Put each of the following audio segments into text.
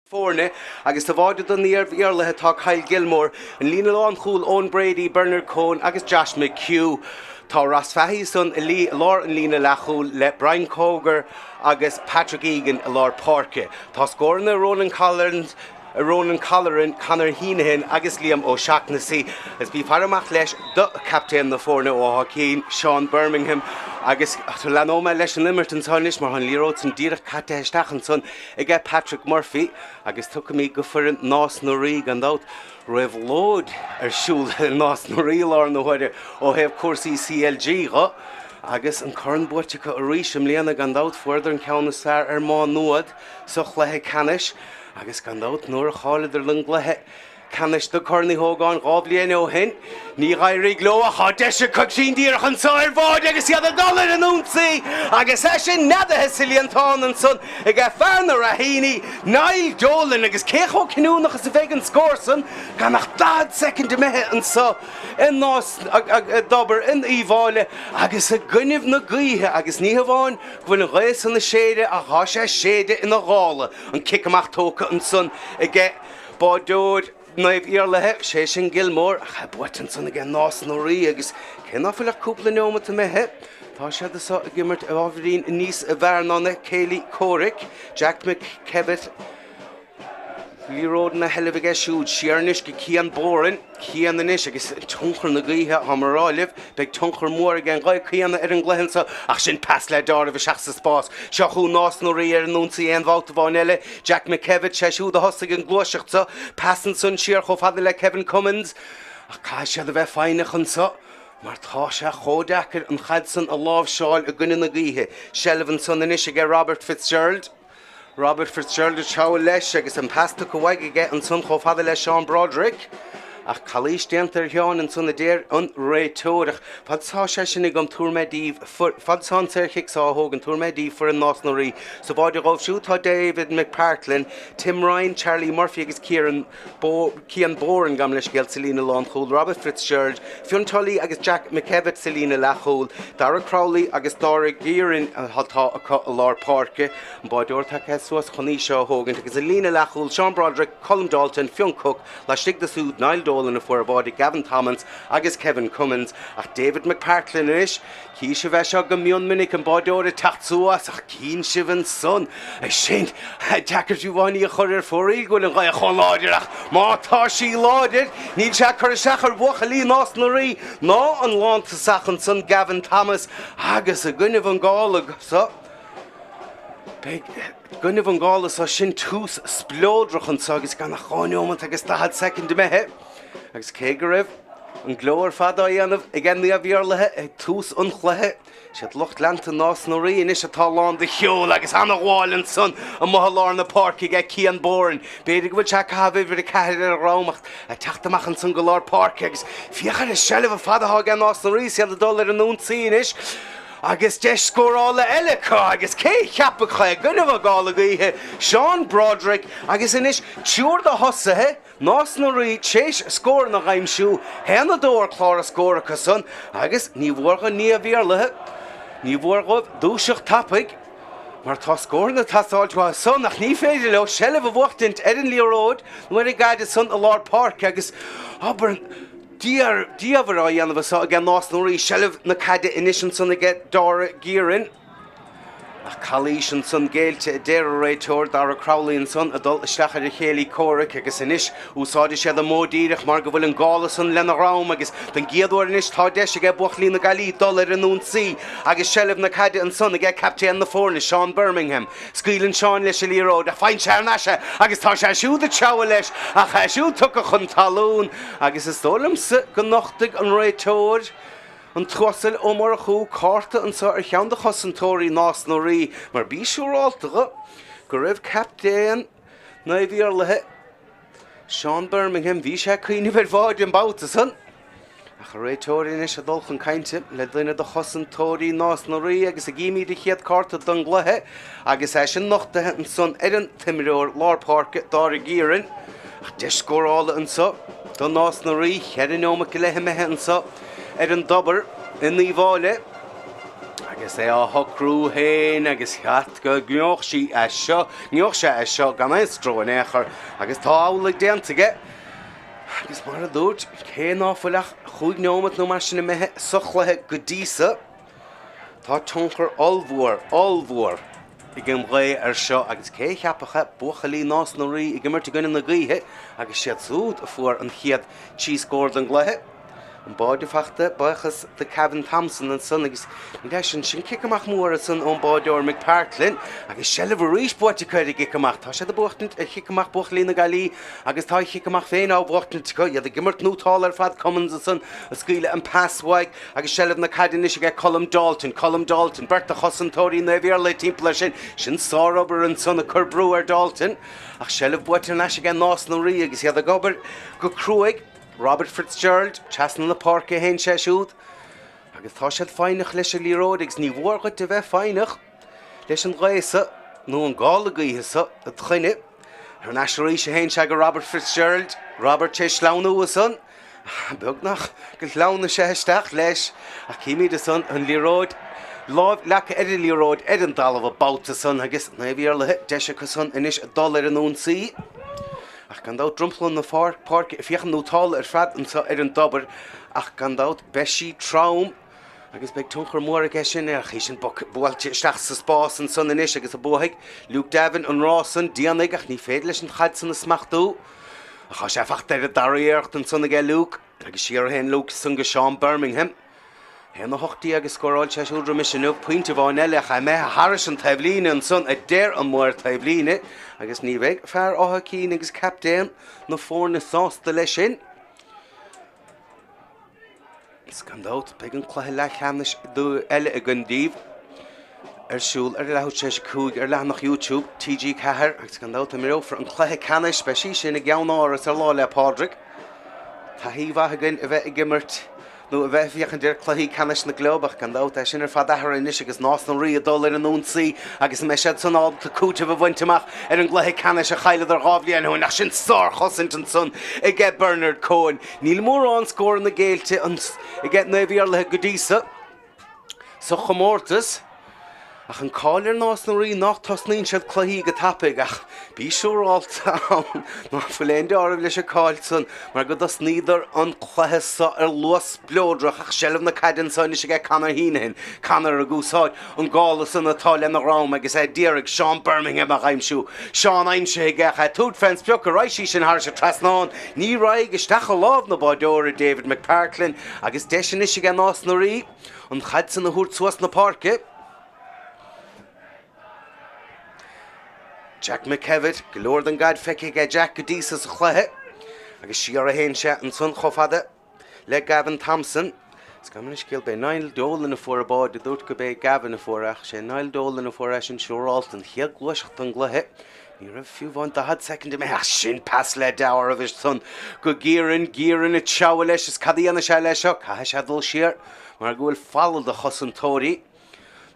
Foirne agus sa bháide do Naomh Iarlaithe tá Kyle Gilmore, an líne lánchúil Eoin Brady, Bernard Coen agus Josh McHugh. Tá Ross Fahy san i lár an líne leathchúil le Brian Cogar agus Patrick Egan i lár páirce. Tá scóranna Ronan Collins, Ronan Colleran, Conor Heenahan agus Liam O'Shaughnessy agus bí ag faire amach leis do chaptaen na foirne ó Áth Cinn, Seán Birmingham agus leanóidh mé leis an imirt anseo anois mar tá an liathróid san díreach caite isteach ansan aige Patrick Murphy agus tiocfaimid go foireann Nás na Rí gan dabht. Réabhlóid ar siúl i Nás na Rí i láthair na huaire ó thaobh cúrsaí CLG dho agus an corn buaite acu arís i mbliana gan dabht. Fuaireadar an ceann is fearr ar Má Nuad sa chluiche ceannais agus gan dabht nuair a chailleadar an gcluiche ceannais do Chorn Uí Ógáin 2 bhliain ó shin. Ní dh'éirigh leo ach tá deis acu sin díreach anso ar bháide agus iad ag dul ar an ionsaí agus é sin neadaithe sa líontán ansan aige fear na Raheny, Niall Dolan agus cé chomh cinniúnach is a bheidh an scór san gan ach 40 soicind imithe anso i Nás Tobar in Uíbh Fhailí agus i gcoinnibh na gaoithe agus ní hamháin go bhfuil an ghaoth san ag séideadh ach tá sé ag séideadh ina ghála an cic amach tógtha ansan aige Báideoir Naomh Iarlaithe, sé sin Gilmore, ach é buaite ansan aige Nás na Rí agus cé ná fuil ach cúpla neomat imithe, tá siad anso ag imirt ábhairín níos fearr ná na céilí comhraic, Jack McKevitt, liathróid ina sheilbh aige siúd, siar anois go Cian Boran. Cian anois agus tionchar na gaoithe, táim a rá libh, beidh tionchar mór ag an ghaoth céanna ar an gcluiche anso ach sin pas le deáramh isteach sa spás. Seo chugainn Nás na Rí ar an ionsaí aon bhabhta amháin eile. Jack McKevitt, sé siúd a thosaigh an gluaiseacht seo. Pas ansan siar chomh fada le Kevin Cummins ach caithfidh siad a bheith foighneach anso mar tá sé chomh deacair an chaid san a láimhseáil i gcoinne na gaoithe. Seilbh ansan anois aige Robert Fitzgerald. Robert Fitzgerald ag treabhadh leis agus an pas tugtha uaidh aige ansan chomh fada le Seán Broderick. Ach calaois déanta ar Sheán ansan a deir an réiteoir. Ach fad is atá sé sin agam tabharfaidh mé daoibh fad is atá an saorchic seo á thógaint tabharfaidh mé daoibh foireann Nás na Rí. Sa bháide dhóibh siúd tá David McPartlin, Tim Ryan, Charlie Murphy agus Kieran Cian Boran, gabh mo leithscéal, sa líne lánchúil, Robert Fitzgerald, Fionn Tully agus Jack McKevitt sa líne leathchúil, Dara Crowley agus Dáire Guerin atá acu i lár páirce, an báideoir tagtha suas chun í seo a thógaint, agus i líne leathchúil, Sean Broderick, Colm Dalton, Fionn Cooke, laistigh de siúd, Niall Dolan a fuair a bháide, Gavin Thomas agus Kevin Cummins. Ach David McPartlin anois, Tchí sibh é seo go mion minic, an báideoir ag teacht suas, ach cíonn sibh ansan é sin, deacair fiú amháin í a chur ar fóraoil go bhfuil an ghaoth chomh láidir, ach má tá sí láidir, níl sé ag cur isteach ar bhuachaillí Nás na Rí ná an lántosach ansan Gavin Thomas agus i gcoinnibh an gála so, beidh, i gcoinnibh an gála so, sin tús spleodrach anso agus gan ach 2 neomat agus 40 soicind imithe agus cé go raibh. An gleo ar fad á dhéanamh ag Naomh Iarlaithe ag tús an chluiche. Siad lucht leanta Nás na Rí anois atá lán de cheol agus ana-ghabháil ansan amuigh i lár na páirce aige Cian Boran. B'fhéidir go bhfuil sé ag caitheamh uimhir 4 ar a dhrom ach ag teacht amach ansan go lár páirce agus féach ar an seilbh ar fad atá aige Nás na Rí is iad ag dul ar an ionsaí anois agus deis scórála eile acu agus cé a cheapfadh é i gcoinnibh an gála gaoithe, Seán Broderick agus anois triúr de thosaithe Nás na Rí tréis scóranna a aimsiú, 1-2 ar chlár na scór acu san agus ní mhór do Naomh Iarlaithe, ní mhór dhóibh dúiseacht tapaidh mar tá scóranna ag teastáilt uathu san ach ní féidir leo seilbh a bhuachtaint ar an liathróid nó ar an gcaid san i lár páirce agus obair diamhair á dhéanamh anso aige Nás na Rí, seilbh na caide anois ansan aige Dáire Guerin. Ach calaois ansan géillte a deir an réiteoir, Dara Crowley ansan ag dul isteach ar a chéilí comhraic agus anois úsáidfidh siad an modh díreach mar go bhfuil an gála san lena dhrom agus don gcéad uair anois tá deis aige buachaillí na Gaillimhe dul ar an ionsaí agus seilbh na caide ansan aige captaen na foirne, Seán Birmingham. Scaoileann Seán leis an liathróid ach faigheann sé thar n-ais é agus tá sé siúd ag treabhadh leis ach é siúd tugtha chun talún agus is dóigh liomsa go nochtfaidh an réiteoir An tUasal Ó Murchú, cárta anso ar cheann de chosantóirí Nás na Rí, mar bí siúrálta go go raibh captaen Naomh Iarlaithe, Seán Birmingham, bhí sé ag cuimhneamh ar bháide an babhta san. Ach an réiteoir anois ag dul chun cainte le duine de chosantóirí Nás na Rí agus címid an chéad cárta don gcluiche agus é sin nochtaithe ansan ar an t-imreoir lár páirce, Dáire Guerin. Ach deis scórála anso do Nás na Rí, cheithre neomat go leith imithe anso. ar an dtobar in Uíbh Fhailí. Agus é á shocrú féin agus cheart go ngeobhadh sí é seo, ngeobhadh sé é seo gan aon stró in aon chor agus tá amhlaidh déanta aige. Agus mar a dúirt, cé ná fuil ach chúig neomat nó mar sin imithe sa chluiche go dtí so, tá tionchar ollmhór, ollmhór ag an ghaoth air seo agus cé a cheapfadh é, buachaillí Nás na Rí ag imirt i gcoinne na gaoithe agus siad súd a fuair an chéad trí scór den gcluiche. An báide fachta, buíochas do Kevin Thompson ansan agus leis an sin cic amach mór ansan ón báideoir McPartlin agus seilbh arís buaite acu ar an gcic amach. Tá siad ag buachtaint ar chic amach buachaillí na Gaillimhe agus tá an chic amach féin á bhuachtaint acu. Iad ag imirt nótálta ar fad Cummins ansan ag scaoileadh an pas uaidh agus seilbh na caide anois aige Colm Dalton. Colm Dalton, beirt de chosantóirí Naomh Iarlaith timpeall air sin. Sin sárobair ansan ag cur brú ar Dalton ach seilbh buaite thar n-ais aige Nás na Rí agus iad ag obair go cruaidh. Robert Fitzgerald, trasna na páirce a théann sé siúd agus tá siad foighneach leis an liathróid agus ní mhór dhuit a bheith foighneach leis an ghaoth so, nó an gála gaoithe so, id choinne. Thar n-ais arís a théann sé go Robert Fitzgerald, Robert tar éis sleamhnú ansan, beagnach go shleamhnaigh sé isteach leis ach címid ansan an liathróid, láimh leagtha ar an liathróid ar an dtalamh an babhta san agus Naomh Iarlaithe, deis acu san anois dul ar an ionsaí. Ach gan dabht dromchla na páirce ag féachaint nótálta ar fad anseo ar an dtobar ach gan dabht beidh sí trom agus beidh tionchar mór aige sin ar chaoi sin buailte isteach sa spás ansan anois agus an mbuafaidh Luke Davin an rás san déanfaidh ach ní féidir leis an chaid san a smachtú. Ach tá sé fachta ar an dara iarracht ansan aige Luke agus siar a théann Luke san go Seán Birmingham. 1-18 a scóráil sé siúd roimis inniu, pointe amháin eile ach imithe thairis an taobhlíne ansan a deir an maor taobhlíne agus ní bheidh fear Átha Cinn agus captaen na foirne sásta leis sin. Is gan dabht beidh an cluiche leathcheannais eile againn daoibh ar siúl ar leathuair tar éis 5 ar leathanach YouTube TG4 agus gan dabht imreofar an cluiche ceannais, beidh sí sin i gCeann Áras ar Lá 'le Pádraig. Taithí mhaith againn a bheith ag imirt nó a bheith ag féachaint ar chluichí ceannais na gclub ach gan dabht é sin ar fad athraithe anois agus Nás na Rí ag dul ar an ionsaí agus an mbeidh siad san ábalta cúiteamh a bhaint amach ar an gcluiche ceannais a chailleadar 2 bhliain ó shin ach sin sárchosaint ansan aige Bernard Coen. Níl mórán scóranna géillte aige Naomh Iarlaithe go dtí so. Sa chomórtas, ach an cáil ar Nás na Rí nach tosnaíonn siad cluichí go tapaidh, ach bí siúrálta ann ná fuil aon deáramh leis an cáil san mar go dtosnaíodar an cluiche so ar luas spleodrach ach seilbh na caide anso anois aige Conor Heenahan, Conor ag úsáid an gála san atá lena dhrom agus é d'iarraidh Seán Birmingham a aimsiú. Seán aimsithe aige ach é tabhairt fén sprioc an raghaidh sí sin thairis an trasnán, ní raghaidh, isteach i lámh na báideora David McPartlin. Agus deis anois aige Nás na Rí an chaid san a thabhairt suas na páirce. Jack McKevitt, go leor den gcaid feicthe aige Jack go dtí so sa chluiche agus siar a théann sé ansan chomh fada le Gavin Thompson. Is gabh mo leithscéal, b'é Niall Dolan a fuair an báide, dúirt go b'é Gavin a fuair é ach sé Niall Dolan a fuair é sin siúrálta, an chéad ghluaiseacht den gcluiche. Ní raibh fiú amháin 40 soicind imithe ach sin pas le dea-áireamh ansan go Ciarán, Ciarán ag treabhadh leis is cad a dhéanfaidh sé leis seo? Caithfidh sé dul siar mar go bhfuil falla de chosantóirí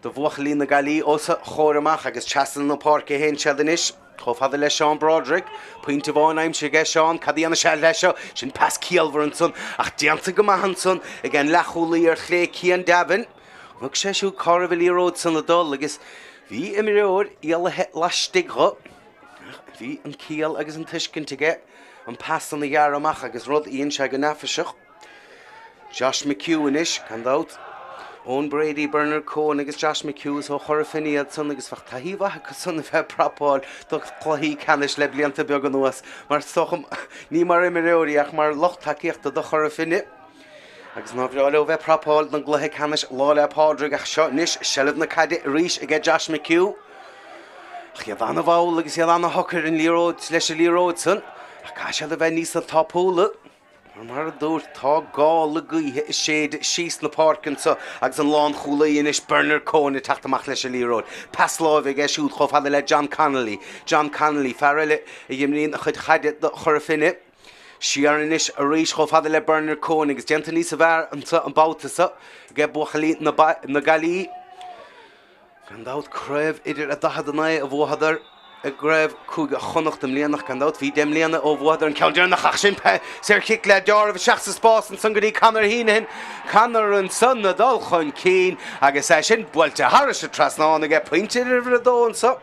do bhuachaillí na Gaillimhe os a chomhair amach agus trasna na páirce a théann siad anois chomh fada le Seán Broderick. Pointe amháin aimsithe aige Seán, cad a dhéanfaidh sé leis seo? Sin pas ciallmhar ansan ach déanta go maith ansan ag an leathchúlaí ar chlé Cian Davin. Chonaic sé siúd cá raibh an liathróid san ag dul agus bhí imreoir éalaithe laistigh dho. Ach bhí an ciall agus an tuiscint aige an pas san a ghearradh amach agus rud a dhein sé go neafaiseach. Josh McHugh anois, gan dabht. Eoin Brady, Bernard Coen agus Josh McHugh is ó Chora Finne iad san agus bheadh taithí mhaith acu san a bheith ag prapáil do chluichí ceannais le blianta beaga anuas mar is dócha, ní mar imreoirí ach mar lucht tacaíochta do Chora Finne. Agus nár bhreá leo bheith ag prapáil don gcluiche ceannais Lá 'le Pádraig ach seo anois seilbh na caide arís aige Josh McHugh. Ach iad ana-mhall agus iad ana-shocair an liathróid leis an liathróid san ach caithfidh siad a bheith níosa tapúla mar mar a dúirt tá gála gaoithe ag séideadh síos na páirce anso agus an lánchúlaí anois Bernard Coen ag teacht amach leis an liathróid. Pas láimhe aige siúd chomh fada le John Connolly. John Connolly, fear eile a dh'imríonn a chuid chaide do Chora Finne. Siar anois arís chomh fada le Bernard Coen agus déanta níosa bhfearr anso an babhta so aige buachaillí na Gaillimhe. Gan dabht craobh idir a 49 a bhuadar. i gCraobh Cúige Chonnacht i mbliana ach gan dabht bhí 10 mbliana ó bhuadar an ceann deireanach ach sin saorchic le deáramh isteach sa spás ansan go dtí Conor Heneghan. Conor ansan ag dul chun cinn agus é sin buailte thairis an trasnán aige. Pointe ar uimhir a dó anso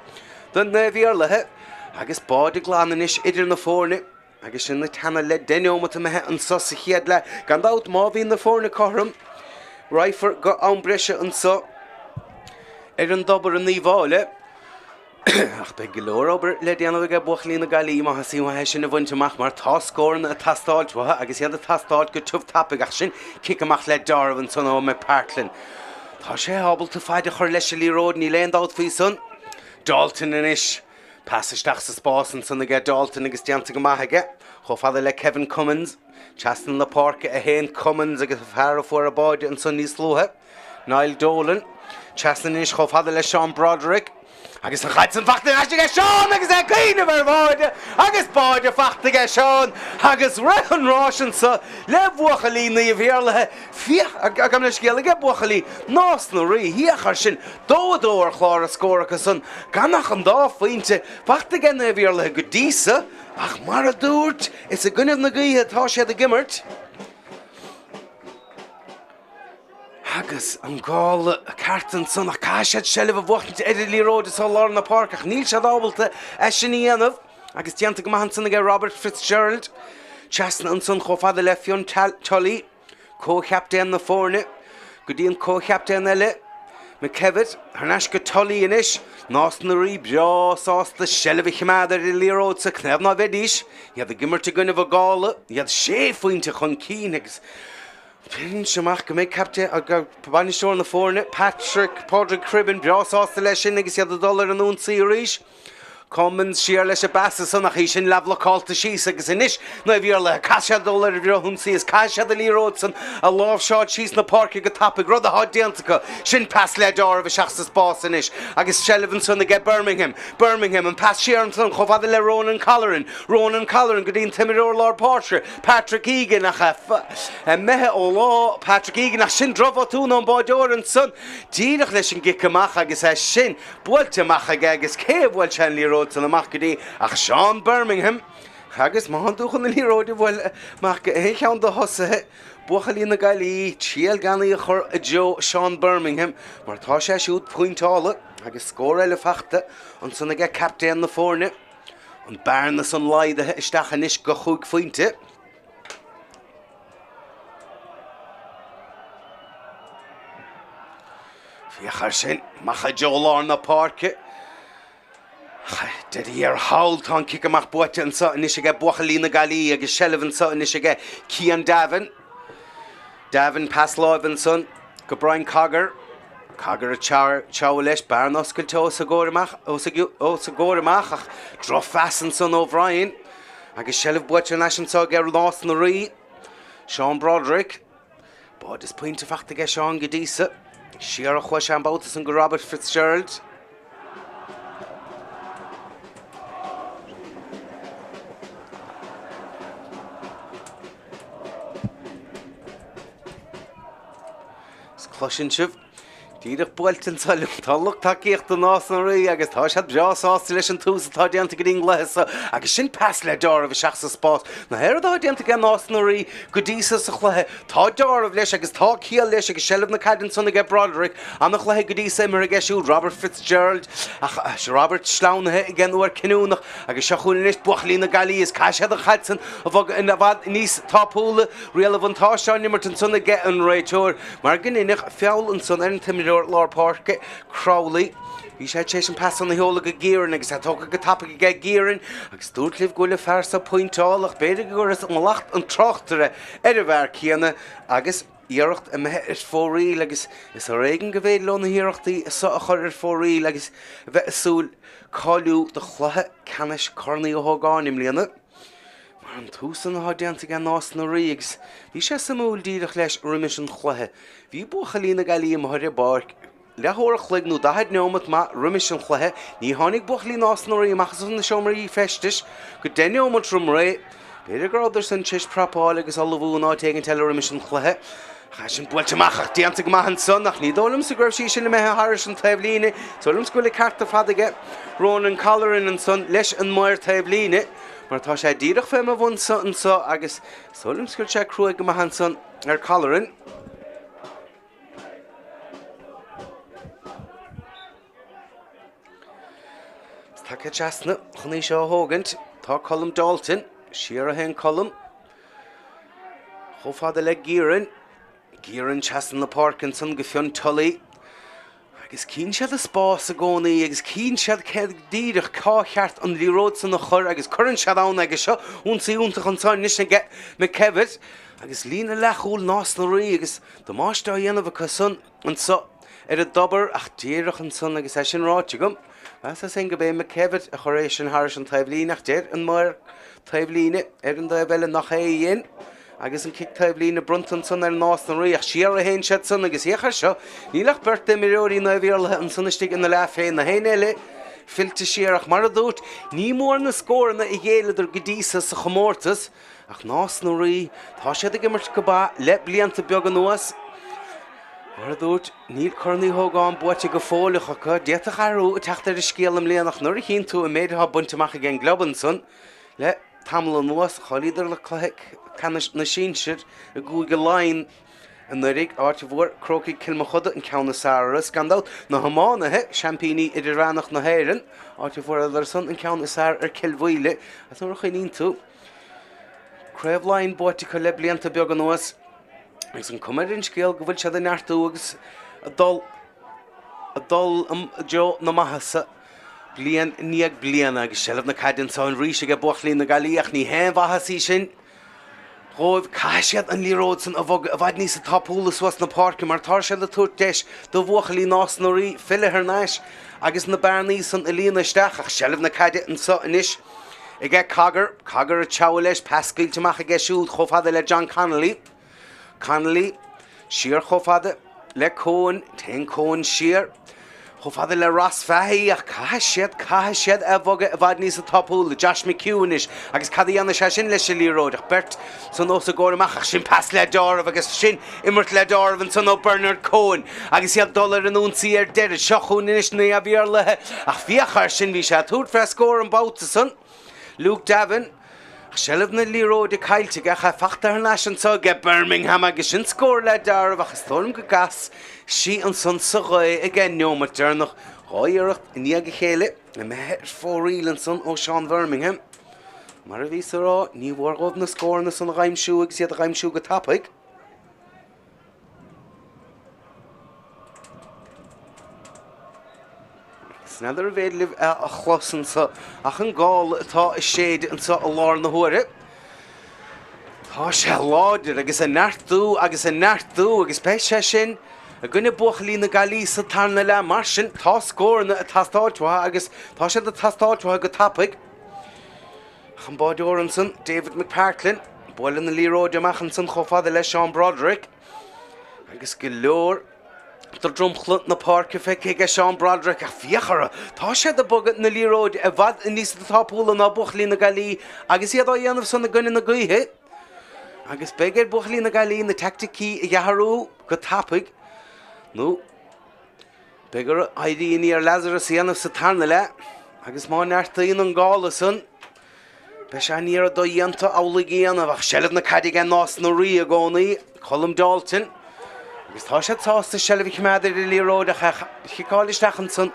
do Naomh Iarlaithe agus báide glan anois idir na foirne. Agus sinn ag teannadh le 10 neomat imithe anso sa chéad leath, gan dabht má bhíonn na foirne cothrom, raghfar go am breise anso ar an dtobar in Uíbh Fhailí. Ach beidh go leor obair le déanamh aige buachaillí na Gaillimhe má theastaíonn uathu é sin a bhaint amach mar tá scóranna ag teastáilt uathu agus iad ag teastáilt go tiubh tapaidh ach sin cic amach le deáramh ansan ó McPartlin. Tá sé ábalta faid a chur leis an liathróid, níl aon dabht faoi san. Dalton anois. Pas isteach sa spás ansan aige Dalton agus déanta go maith aige. Chomh fada le Kevin Cummins. Trasna na páirce a théann Cummins agus an fear a fuair an báide ansan níos luaithe. Niall Dolan. Trasna anois chomh fada le Seán Broderick. Agus an chaid san fachta ar ais aige Seán agus é ag cuimhneamh ar bháide agus báide fachta aige Seán agus rith an ráis anso le buachaillí Naomh Iarlaithe. Féach, gabh mo leithscéal, aige buachaillí Nás na Rí. Féach air sin, 2-2 ar chlár na scór acu san, gan ach an dá phointe fachta aige Naomh Iarlaithe go dtí so, ach mar a dúirt, is i gcoinnibh na gaoithe atá siad ag imirt. Agus an gála ceart ansan ach caithfidh siad seilbh a bhuachtaint ar an liathróid anso i lár na páirce ach níl siad ábalta é sin a dhéanamh agus déanta go maith ansan aige Robert Fitzgerald. Trasna ansan chomh fada le Fionn Tully, comh-chaptaen na foirne, go dtí an comh-chaptaen eile, McKevitt, thar n-ais go Tully anois. Nás na Rí breá sásta seilbh a chimeád ar an liathróid sa chnamh ná bheidís, iad ag imirt i gcoinnibh an gála, iad sé phointe chun cinn agus Cinnte amach go mbeidh captaen agus bainisteoir na foirne, Patrick Pádraig Cribbin, breá sásta leis sin agus iad ag dul ar an ionsaí arís. Cummins siar leis an bpas ansan ach í sin leathbhlocáilte síos agus anois Naomh Iarlaithe, caithfidh siad dul ar an bhfrithionsaí is caithfidh siad an liathróid san a láimhseáil síos na páirce go tapaidh, rud atá déanta acu. Sin pas le deáramh isteach sa spás anois agus seilbh ansan aige Birmingham. Birmingham, an pas siar ansan chomh fada le Ronan Colleran. Ronan Colleran go dtí an t-imreoir lár páirce. Patrick Egan ach imithe ó lámh Patrick Egan ach sin drochbhotún ón báideoir ansan díreach leis an gcic amach agus é sin buailte amach aige agus cé a bhuail sé an liathróid san amach go dtí ach Seán Birmingham agus má thánn tú chun an liathróid a bhualadh amach go aon cheann de thosaithe buachaillí na Gaillimhe triail gan í a chur i dtreo Seán Birmingham mar tá sé siúd pointeála agus scór eile fachta ansan aige captaen na foirne. An bearna san laghdaithe isteach anois go chúig phointe. Féach air sin, amach i dtreo lár na páirce. Deireadh thiar thall, tá an cic amach buaite anseo anois aige buachaillí na Gaillimhe agus seilbh anseo anois aige Cian Davin. Davin pas láimhe ansan go Brian Cogger. Cogger ag treabhadh leis, bearna oscailte os a gcomhair amach, os a gcomhair amach ach drochphas ansan ó Bhrian agus seilbh buaite thar n-ais anso aige Nás na Rí. Seán Broderick. Báide is pointe fachta aige Seán go dtí so. Siar a chuaigh sé an babhta san go Robert Fitzgerald. Is cloiseann sibh díreach buailte anseo liom. Tá lucht tacaíochta Nás na Rí agus tá siad breá sásta leis an tús atá déanta go dtí an gcluiche seo agus sin pas le deáramh isteach sa spás. Na haon rud atá déanta aige Nás na Rí go dtí so sa chluiche, tá deáramh leis agus tá ciall leis agus seilbh na caide ansan aige Broderick. Ana-chluiche go dtí so imeartha aige siúd Robert Fitzgerald ach Robert sleamhnaithe ag an uair cinniúnach Agus seo chugainn anois buachaillí na Gaillimhe is caithfidh siad an chaid san a bhogadh i bhfad níos tapúla. Riail an bhuntáiste á n-imirt ansan aige an réiteoir mar go ndeineadh feall ansan ar an t-imreoir lár páirce, Crowley. Bhí sé tar éis an pas san a sheoladh go Gearan agus é tógtha go tapaidh aige Gearan agus dúirt libh go bhfuil an fear so pointeálach, b'fhéidir go gcuireas mallacht an tráchtaire ar an bhfear céanna agus iarracht imithe ar fóraoil agus is ar éigean go bhféidir leo na hiarrachtaí so a chur ar fóraoil agus a bheith ag súil cáiliú do chluiche ceannais Corn Uí Ógáin i mbliana. Mar an tús san atá déanta aige Nás na Rí agus bhí sé suimiúil díreach leis roimis an chluiche. Bhí buachaillí na Gaillimhe amuigh ar an bpáirc leathuair a chloig nó 40 neomat maith roimis an chluiche. Ní tháinig buachaillí Nás na Rí amach as na seomraí feistis go 10 neomat roim ré. B'fhéidir go rabhadar san tar éis prapáil agus ullmhú in áit éigint eile roimis an chluiche. Ach é sin buailte amach ach déanta go maith ansan ach ní dóigh liomsa go raibh sí sin imithe thairis an taobhlíne. Is dóigh liomsa go bhfuil an ceart ar fad aige Ronan Colleran ansan leis an maor taobhlíne mar tá sé díreach fé mo bhunsa anso agus is dóigh liomsa go bhfuil sé cruaidh go maith ansan ar Colleran. Is tagtha trasna chun í seo a thógaint tá Colm Dalton. Siar a théann Colm chomh fada le Gearan. Gearan trasna na páirce ansan go Fionn Tully. Agus cíonn siad a spás i gcónaí agus cíonn siad cé díreach cá cheart an liathróid san a chur agus cuireann siad ann agus seo ionsaí iontach anso anois aige McKevitt agus líne leathchúil Nás na Rí agus damáiste á dhéanamh acu san anso ar an dtobar ach díreach ansan agus é sin ráite agam, mheasas féin gurb é McKevitt a chuir é sin thairis an taobhlíne ach deir an maor taobhlíne ar an dtaobh eile nach é a dhein agus an cic taobhlíne bronnta ansan ar Nás na Rí ach siar a théann siad san agus féach air seo, níl ach beirt d'imreoirí Naomh Iarlaithe ansan istigh ina leath féin, na héinne eile fillte siar ach mar a dúirt, ní mór na scóranna a ghéilleadar go dtí so sa chomórtas. Ach Nás na Rí, tá siad ag imirt go maith le blianta beaga anuas. Mar a dúirt, níl Corn Uí Ógáin buaite go fóilleach acu. D'fhéadfadh athrú a teacht ar an scéal i mbliana ach nuair a chíonn tú an méid atá bainte amach ag an gclub ansan le tamall anuas, cháilíodar le cluiche ceannais na sinsear i gCúige Laighean anuraidh, áit a bhfuair Crócaigh Cill Mochuda an ceann is fearr orthu. Gan dabht, na hiománaithe, seaimpíní idirmheánach na hÉireann, áit a bhfuaireadar san an ceann is fearr ar Cill Mhaoile. Agus nuair a chuimhníonn tú, Craobh Laighean buaite acu le blianta beaga anuas agus an cuma ar an scéal go bhfuil siad ag neartú agus ag dul ag dul i dtreo na maitheasa bliain i ndiaidh bliana agus seilbh na caide anseo arís aige buachaillí na Gaillimhe ach ní haon mhaitheas í sin dhóibh. Caithfidh siad an liathróid san a bhogadh i bhfad níosa tapúla suas na páirce mar tá siad ag tabhairt deis do bhuachaillí Nás na Rí filleadh thar n-ais agus na bearnaí san a líonadh isteach ach seilbh na caide anseo anois aige Cogger, Cogger ag treabhadh leis, pas scaoilte amach aige siúd chomh fada le John Connolly. Connolly siar chomh fada le Coen, téann Coen siar chomh fada le Ross Fahy ach caithfidh siad, caithfidh siad é a bhogadh i bhfad níosa tapúla. Josh McHugh anois agus cad a dhéanfaidh sé sin leis an liathróid ach beirt san os a gcomhair amach ach sin pas le deáramh agus sin imirt le deáramh ansan ó Bernard Coen agus iad dul ar an ionsaí ar deireadh. Seo chugainn anois Naomh Iarlaithe ach féach air sin, bhí sé ag tabhairt fé scór an babhta san. Luke Davin, ach seilbh na liathróide caillte aige ach é fachta thar n-ais anso aige Bermingham agus sin scór le deáramh ach is dóigh liom go gcas sí ansan sa ghaoth ag an neomat deireanach. 2 iarracht i ndiaidh a chéile imithe ar fóraoil ansan ó Seán Bermingham. Mar a bhíos a rá, ní mhór dhóibh na scóranna san a dh'aimsiú agus iad a dh'aimsiú go tapaidh. Is n'fheadar an bhféidir libh é a chlos anso ach an gála atá ag séideadh anso i lár na huaire. Tá sé láidir agus ag neartú agus ag neartú agus beidh sé sin i gcoinne buachaillí na Gaillimhe sa tarna leath. Mar sin tá scóranna ag teastáilt uathu agus tá siad ag teastáilt uathu go tapaidh. Ach an báideoir ansan, David McPartlin, buaileann na liathróide amach ansan chomh fada le Seán Broderick agus go leor de dhromchla na páirce feicthe aige Seán Broderick ach féach orthu, tá siad ag bogadh na liathróide i bhfad níos tapúla ná buachaillí na Gaillimhe agus iad á dhéanamh san i gcoinne na gaoithe agus beidh ar buachaillí na Gaillimhe na teaicticí a athrú go tapaidh nó Beidh orthu éirí aniar Lazarus a dhéanamh sa tarna leath agus má neartaíonn an gála san, beidh sé an iarraidh dodhéanta amhlaidh a dhéanamh ach seilbh na caide aige Nás na Rí i gcónaí, Colm Dalton, agus tá siad sásta seilbh a choimeád ar an liathróid ach a chiceáil isteach ansan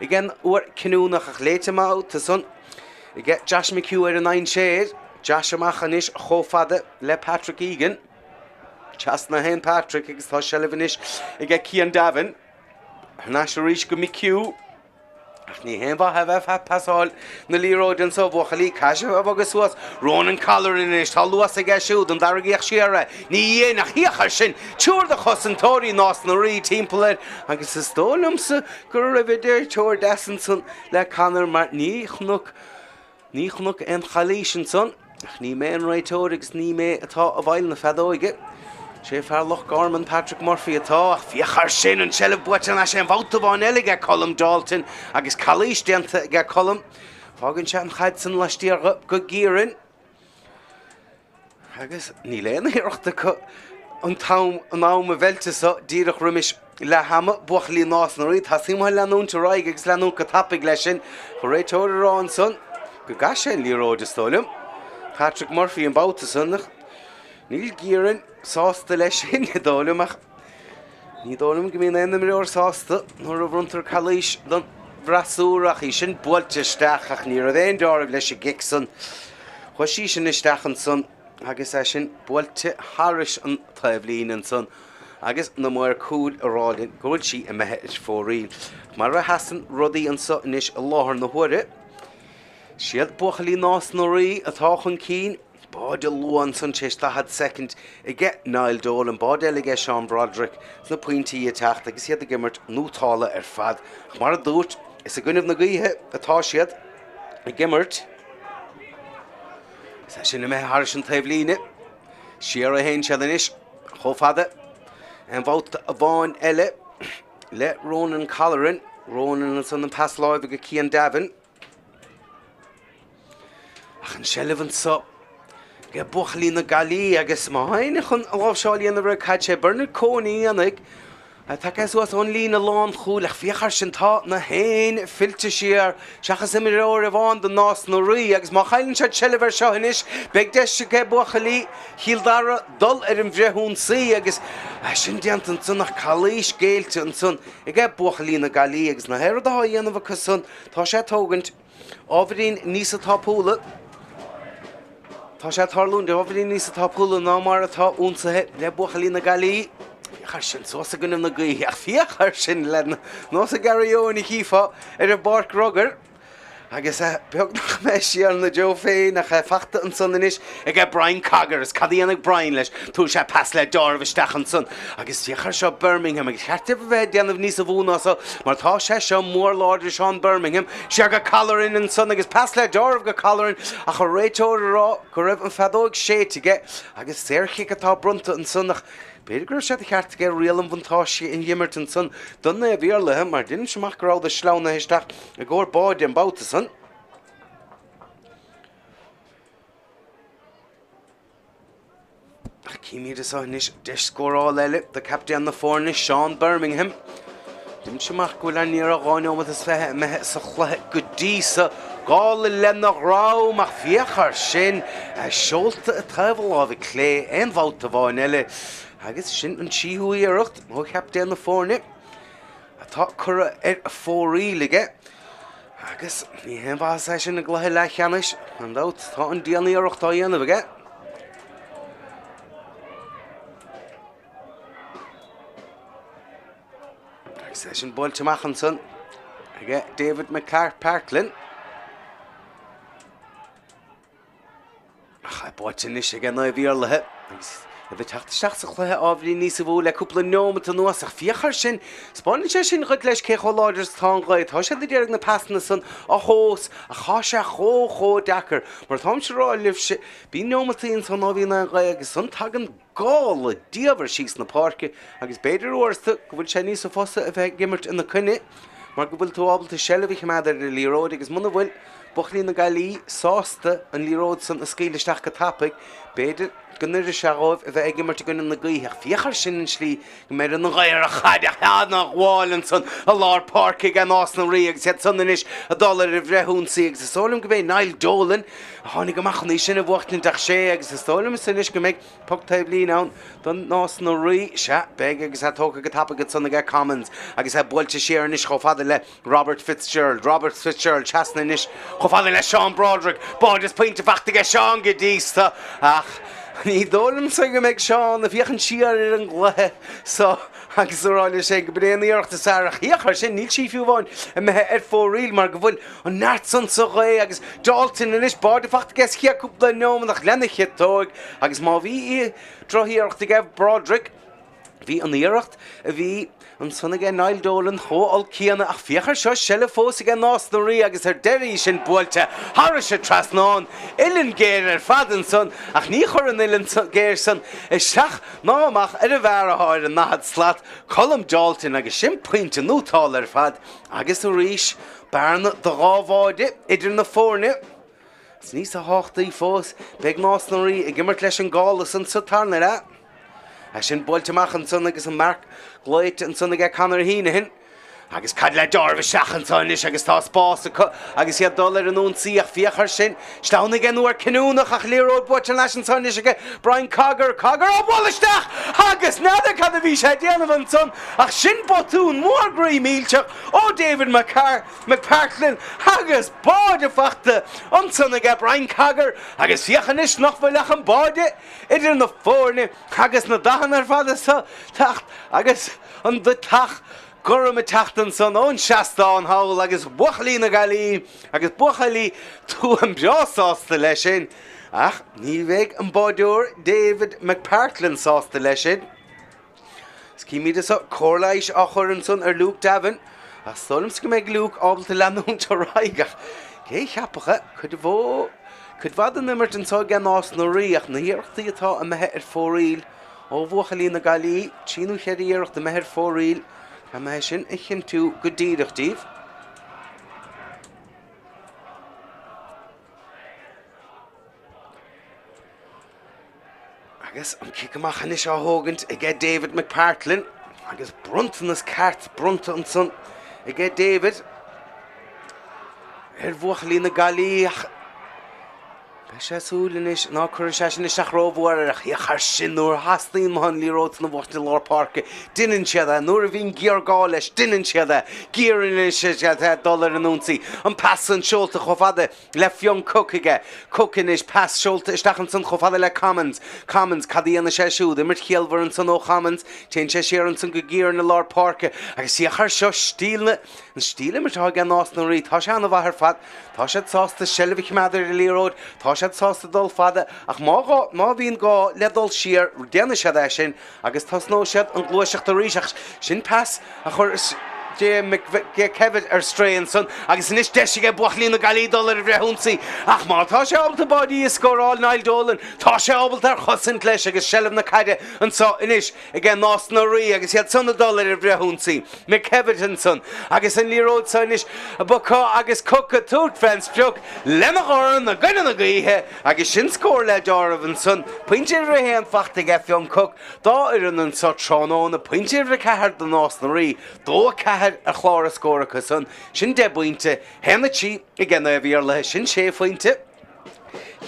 ag an uair cinniúnach ach léite an babhta san aige Josh McHugh ar an dainséar. Josh amach anois chomh fada le Patrick Egan. Trasna a théann Patrick agus tá seilbh anois aige Cian Davin. Thar n-ais arís go McHugh. Ach ní haon mhaith a bheith ag pasáil na liathróide anso, a bhuachaillí. Caithfidh sibh a bhogadh suas. Ronan Colleran anois. Tá luas aige siúd. An dtarraingeodh siar é? Ní dhein, ach féach air sin! Triúr de chosantóirí Nás na Rí timpeall air agus is dóigh liomsa go raibh idirtheoir deas ansan le Conor mar ní chonac Ní chonac aon chalaois ansan, ach ní mé an réiteoir agus ní mé atá i bhfeighil na feadóige. Sé fear Loch Garman, Patrick Murphy, atá, ach féach air sin, an tseilbh buaite thar n-ais aon bhabhta amháin eile aige Colm Dalton agus calaois déanta aige Colm. Fágann sé an chaid san laistiar go Ciarán. Agus níl aon iarracht acu. an t-am an am a mheilte so díreach roimis leath ama, buachaillí Nás na Rí, tá suim acu leanúint ar aghaidh agus leanúint go tapaidh leis sin. An réiteoir ag rá ansan go gcaith sé an liathróid is dóigh liom. Patrick Murphy an babhta san ach níl Ciarán sásta leis sin is dóigh liom ach ní dóigh liom go mbíonn aon imreoir sásta nuair a bhronntar calaois don bhfreasúra ach í sin buailte isteach ach ní raibh aon deáramh leis an gcic san. Chuaigh sí sin isteach ansan. Agus é sin buailte thairis an taobhlíne ansan agus na maoir cúil ag rá linn go bhfuil sí imithe ar fóraoil. Mar a sheasann rudaí anso anois i láthair na huaire, siad buachaillí Nás na Rí atá chun cinn. Báide luath ansan tar éis 40 soicind aige Niall Dolan, báide eile aige Seán Broderick sna pointí ag teacht agus iad ag imirt nótála ar fad. Ach mar a dúirt, is i gcoinnibh na gaoithe atá siad ag imirt. Is é sin imithe thairis an taobhlíne. Siar a théann siad anois chomh fada. Aon bhabhta amháin eile le Ronan Colleran. Ronan ansan an pas láimhe go Cian Davin. Ach an seilbh anso ag buachaillí na Gaillimhe agus má tá éinne chun láimhseáil a dhéanamh ar an gcaid sé Bernard Coen a dhéanfaidh. Tagtha suas ón líne lánchúil ach féach air sin, tá na héin fillte siar seachas imreoir amháin do Nás na Rí agus má chailleann siad seilbh air seo anois beidh deis ag buachaillí Chill Dara dul ar an bhfrithionsaí agus é sin déanta ansan ach calaois géillte ansan ag buachaillí na Gaillimhe agus na haon rud atá á dhéanamh acu san tá sé ag tógaint Ábhairín níosa tapúla. Tá sé ag tarlúint ábhairín níosa tapúla ná mar atá ionsaithe le buachaillí na Gaillimhe. Féach air sin suas i gcoinne na gaoithe ach féach air sin le nós Gary Eoin a chífeá ar an bpáirc rugair agus é beagnach imithe siar ina dtreo féin ach é fachta ansan anois ag Brian Cogger is cad a dhéanfaidh Brian leis? Tabharfaidh sé pas le deáramh isteach ansan agus féach air seo Birmingham agus cheart dóibh a bheith ag déanamh níosa mhó ná so mar tá sé seo mór láidir Seán Birmingham siar go Colleran ansan agus pas le deáramh go Colleran ach an réiteoir ag rá go raibh an feadóig séidte aige agus saorchic atá bronnta ansan ach b'fhéidir go raibh sé de cheart aige riail an bhuntáiste a dh'imirt ansan do Naomh Iarlaithe mar deinimse amach go rabhadar sleamhnaithe isteach i gcomhair báide an babhta san. Ach címid anseo anois deis scórála eile do captaen na foirne, Seán Birmingham. Deinimse amach go bhfuil ar ní raibh 2 neomat is 20 imithe sa chluiche go dtí so. Gála lena dhrom ach féach air sin, seolta i dtaobh a láimhe clé aon bhabhta amháin eile agus sin an tríú iarracht ó chaptaen na foirne atá curtha ar fóraoil aige. Agus ní haon mhaitheas é sin i gcluiche leathcheannais, gan dabht. Tá an dianiarracht á dhéanamh aige. Agus é sin buailte amach ansan aige David McPartlin. Ach é buailte anois ag Naomh Iarlaithe agus iad ag teacht isteach sa chluiche ábhairín níosa mhó le cúpla neomat anuas. Ach féach air sin, 'spáineann sé sin dhuit leis cé chomh láidir is atá an ghaoth. Tá siad ag iarraidh na pasanna san a thomhas ach tá sé chomh chomh deacair. Mar atáimse a rá libhse, bíonn neomataí ansan ná bhíonn aon ghaoth agus ansan tagann gála diamhair síos na páirce agus b'fhéidir uaireanta go bhfuil sé níosa fusa a bheith ag imirt ina coinne mar go bhfuil tú ábalta seilbh a choimeád ar an liathróid agus muna bhfuil buachaillí na Gaillimhe sásta an liathróid san a scaoileadh isteach go tapaidh, b'fhéidir go n-oirfidh sé dhóibh a bheith ag imirt i gcoinne na gaoithe ach féach air sin an slí go mbeireann an ghaoth ar an chaid ach ana-ghabháil ansan i lár páirce ag Nás na Rí agus iad san anois ag dul ar an bhfrithionsaí agus is dóigh liom go b'é Niall Dolan a tháinig amach chun í sin a bhuachtaint ach sé agus is dóigh liomsa anois go mbeidh poc taobhlíne ann do Nás na Rí. Sea, beidh agus é tógtha go tapaidh ansan aige Commins agus é buailte siar anois chomh fada le Robert Fitzgerald. Robert Fitzgerald trasna anois chomh fada le Seán Broderick. Báide is pointe fachta aige Seán go dtí so ach ní dóigh liomsa go mbeidh Seán ag féachaint siar ar an gcluiche so agus ag rá leis féin go b'in é an iarracht is fearr ach féach air sin, níl sí fiú amháin imithe ar fóraoil mar go bhfuil an neart san sa ghaoth agus Dalton anois, báide fachta aige sa chéad cúpla neomat ach lena chiotóig agus má bhí drochiarracht aige Broderick, Bhí an iarracht a bhí ansan aige Niall Dolan chomh olc céanna ach féach air seo, seilbh fós aige Nás na Rí agus ar deireadh í sin buailte thairis an trasnán, uillinn géar ar fad ansan ach ní chuir an uillinn géar san isteach ná amach ar an bhfear athá ar an ndaichead slat, Colm Dalton agus sin pointe nótála ar fad agus arís bearna de dhá bháide idir na foirne. Is níosa thábhachtaí fós, beidh Nás na Rí ag imirt leis an gcála san sa tarna leath. É sin buailte amach ansan agus an marc glaoite ansan aige Conor Heneghan. Agus caid le deáramh isteach anseo anois agus tá spás acu agus iad dul ar an ionsaí ach féach air sin, sleamhnaigh an uair cinniúnach ach liathróid buaite thar n-ais anseo anois aige Brian Cogger, Cogger á bualadh isteach agus n'fheadar cad a bhí sé ag déanamh ansan ach sin botún mór groí millteach ó David McPartlan agus báide fachta ansan aige Brian Cogger agus féach anois nach bhfuil ach an báide idir na foirne agus na dathanna ar fad ag teacht agus an deatach gorm ag teacht ansan ón seastán thall agus buachaillí na Gaillimhe agus buachaillí Tuaim breá sásta leis sin. Ach ní bheidh an báideoir David McPartlan sásta leis sin. Is címid anso cóir leighis á chur ansan ar Luke Davin. Ach is dóigh liomsa go mbeidh Luke ábalta leanúint ar aghaidh ach cé a cheapfadh é? Cuid mhó, cuid mhaith den imirt anso aige Nás na Rí ach na hiarrachtaí atá imithe ar fóraoil ó bhuachaillí na Gaillimhe, trí nó cheithre iarracht imithe ar fóraoil, caithfidh mé é sin a chinntiú go díreach díobh. Agus an cic amach anois á thógaint aige David McPartlin agus bronntanas ceart bronnta ansan aige David ar bhuachaillí na Gaillimhe ach beidh sé ag súil anois ná cuirfidh sé sin isteach rómhór air ach féach air sin nuair a theastaíonn an liathróid sna bhuachaillí lár páirce deineann siad é nuair a bhíonn géarghá leis deineann siad é Ciarán anois ag dul ar an ionsaí an pas san seolta chomh fada le Fionn Cooke aige. Cooke anois, pas seolta isteach ansan chomh fada le Commins. Commins, cad a dhéanfaidh sé siúd? Imirt chiallmhar ansan ó Chommins. Téann sé siar ansan go Ciarán i lár páirce. Agus féach air seo, stíl na, an stíl imeartha atá aige Nás na Rí, tá sé an-mhaith ar fad. Tá siad sásta seilbh a choimeád ar an liathróid, tá siad sásta dul fada, ach má gá, má bhíonn gá le dul siar, déanfaidh siad é sin agus tosnóidh siad an ghluaiseacht arís. Ach sin pas a chuir Jay McKevitt ar strae ansan agus anois deis aige buachaillí na Gaillimhe dul ar an bhfrithionsaí. Ach má tá sé ábalta báidí a scóráil, Niall Dolan, tá sé ábalta ar chosaint leis agus seilbh na caide anso anois aige Nás na Rí agus iad san ag dul ar an bhfrithionsaí. McKevitt ansan agus an liathróid so anois acu agus Cooke ag tabhairt fén sprioc lena dhorn i gcoinne na gaoithe agus sin scór le deáramh ansan. Pointe uimhir a haon fachta aige Fionn Cooke. Dá fhoireann anso tráthnóna, pointe uimhir 4 do Nás na Rí, 2, 4 ar chlár a scór acu san, sin 10 bpointe, 1, 3 aige Naomh Iarlaithe, sin sé phointe,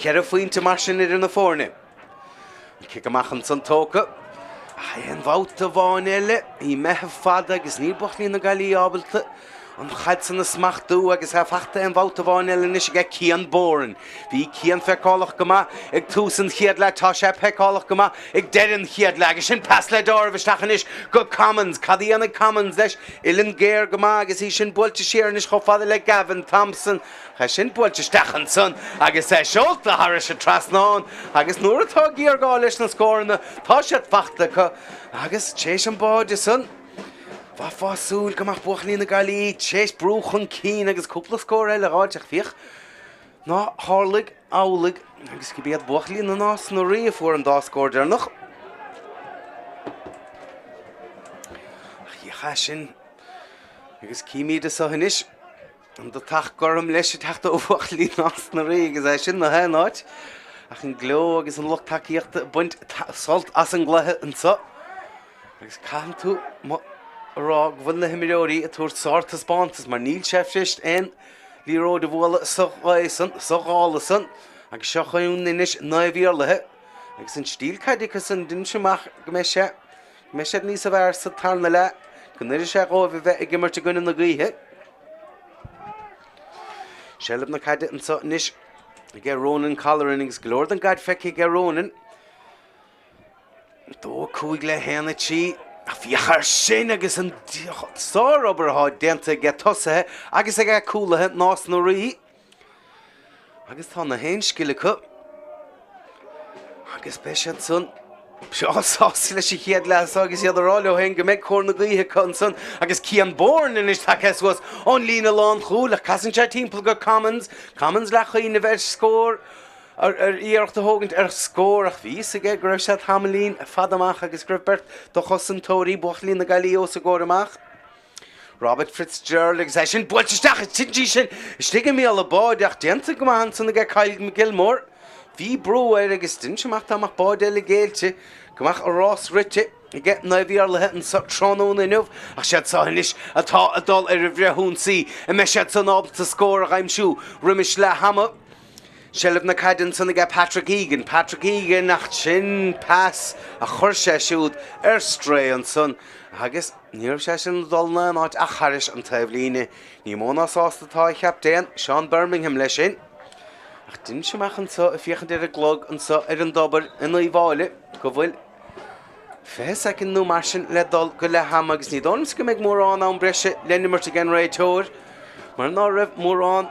cheithre phointe mar sin idir na foirne. An cic amach ansan tógtha, ach aon bhabhta amháin eile, imithe fada agus níl buachaillí na Gaillimhe ábalta an chaid san a smachtú agus é fachta aon bhabhta amháin eile anois aige Cian Boran. Bhí Cian feiceálach go maith ag tús an chéad leath, tá sé feiceálach go maith ag deireadh an chéad leath agus sin pas le deáramh isteach anois go Commins. Cad a dhéanfaidh Commins leis? Uillinn géar go maith agus í sin buailte siar anois chomh fada le Gavin Thompson. É sin buailte isteach ansan agus é seolta thairis an trasnán agus nuair atá géarghá leis na scóranna tá siad fachta acu agus tar éis an báide san Bheifeá ag súil go mbeadh buachaillí na Gaillimhe tar éis brú chun cinn agus cúpla scór eile a dh'fháilt ach féach nár tharlaigh amhlaidh agus gurb iad buachaillí na Nás na Rí a fuair an dá scór deireanach. Ach féach é sin agus címid anso anois an deatach gorm leis ag teacht ó bhuachaillí Nás na Rí agus é sin na haon áit ach an gleo agus an lucht tacaíochta ag baint sult as an gcluiche anso. Agus caitheann tú a rá go bhfuil na himreoirí ag tabhairt sártaispeántas mar níl sé fuirist aon liathróid a bhualadh sa ghaoth san, sa ghála san agus seo chugainn anois Naomh Iarlaithe agus an stíl caide acu san deinim amach go mbeidh sé, go mbeidh siad níos fearr sa tarna leath, go n-oirfidh sé dhóibh a bheith ag imirt i gcoinne na gaoithe. Seilbh na caide anso anois aige Ronan Colleran agus go leor den gcaid feicthe aige Ronan. 2, 5 le 1, 3. Ach féach air sin agus an sárobair atá déanta aige tosaithe agus aige cúlaithe Nás na Rí. Agus tá na haon scil acu. Agus beidh siad san breá sásta leis an chéad leath seo agus iad ag rá leo féin go mbeidh cóir na gaoithe acu ansan agus Cian Bourne anois tagtha suas ón líne lánchúil ach casann sé timpeall go Commins. Commins le cuimhneamh ar scór. ar iarracht a thógaint ar scór ach bhí fhios aige go raibh sé tamaillín fada amach agus go raibh beirt de chosantóirí buachaillí na Gaillimhe os a gcomhair amach. Robert Fitzgerald agus é sin buailte isteach is tinte sin istigh i mbéal an bháid ach déanta go maith ansan aige Kyle Gilmore. Bhí brú air agus d'inis amach dá mbeadh báide eile géillte go mbeadh a rás rite aige Naomh Iarlaithe anso tráthnóna inniu ach siad seo anois atá ag dul ar an bhfrithionsaí. An mbeidh siad san ábalta scór a aimsiú roimis leath ama? Seilbh na caide ansan aige Patrick Egan, Patrick Egan ach sin pas a chuir sé siúd ar strae ansan agus ní raibh sé sin ag dul in aon áit ach thairis an taobhlíne. Ní mó ná sásta atá a chaptaen, Seán Bermingham leis sin. Ach d'inis amach anso ag féachaint ar an gclog anso ar an dtobar in Uíbh Fhailí go bhfuil 20 soicind nó mar sin le dul go leath ama agus ní dóigh liomsa go mbeidh mórán am breise le n-imirt ag an réiteoir mar ná raibh mórán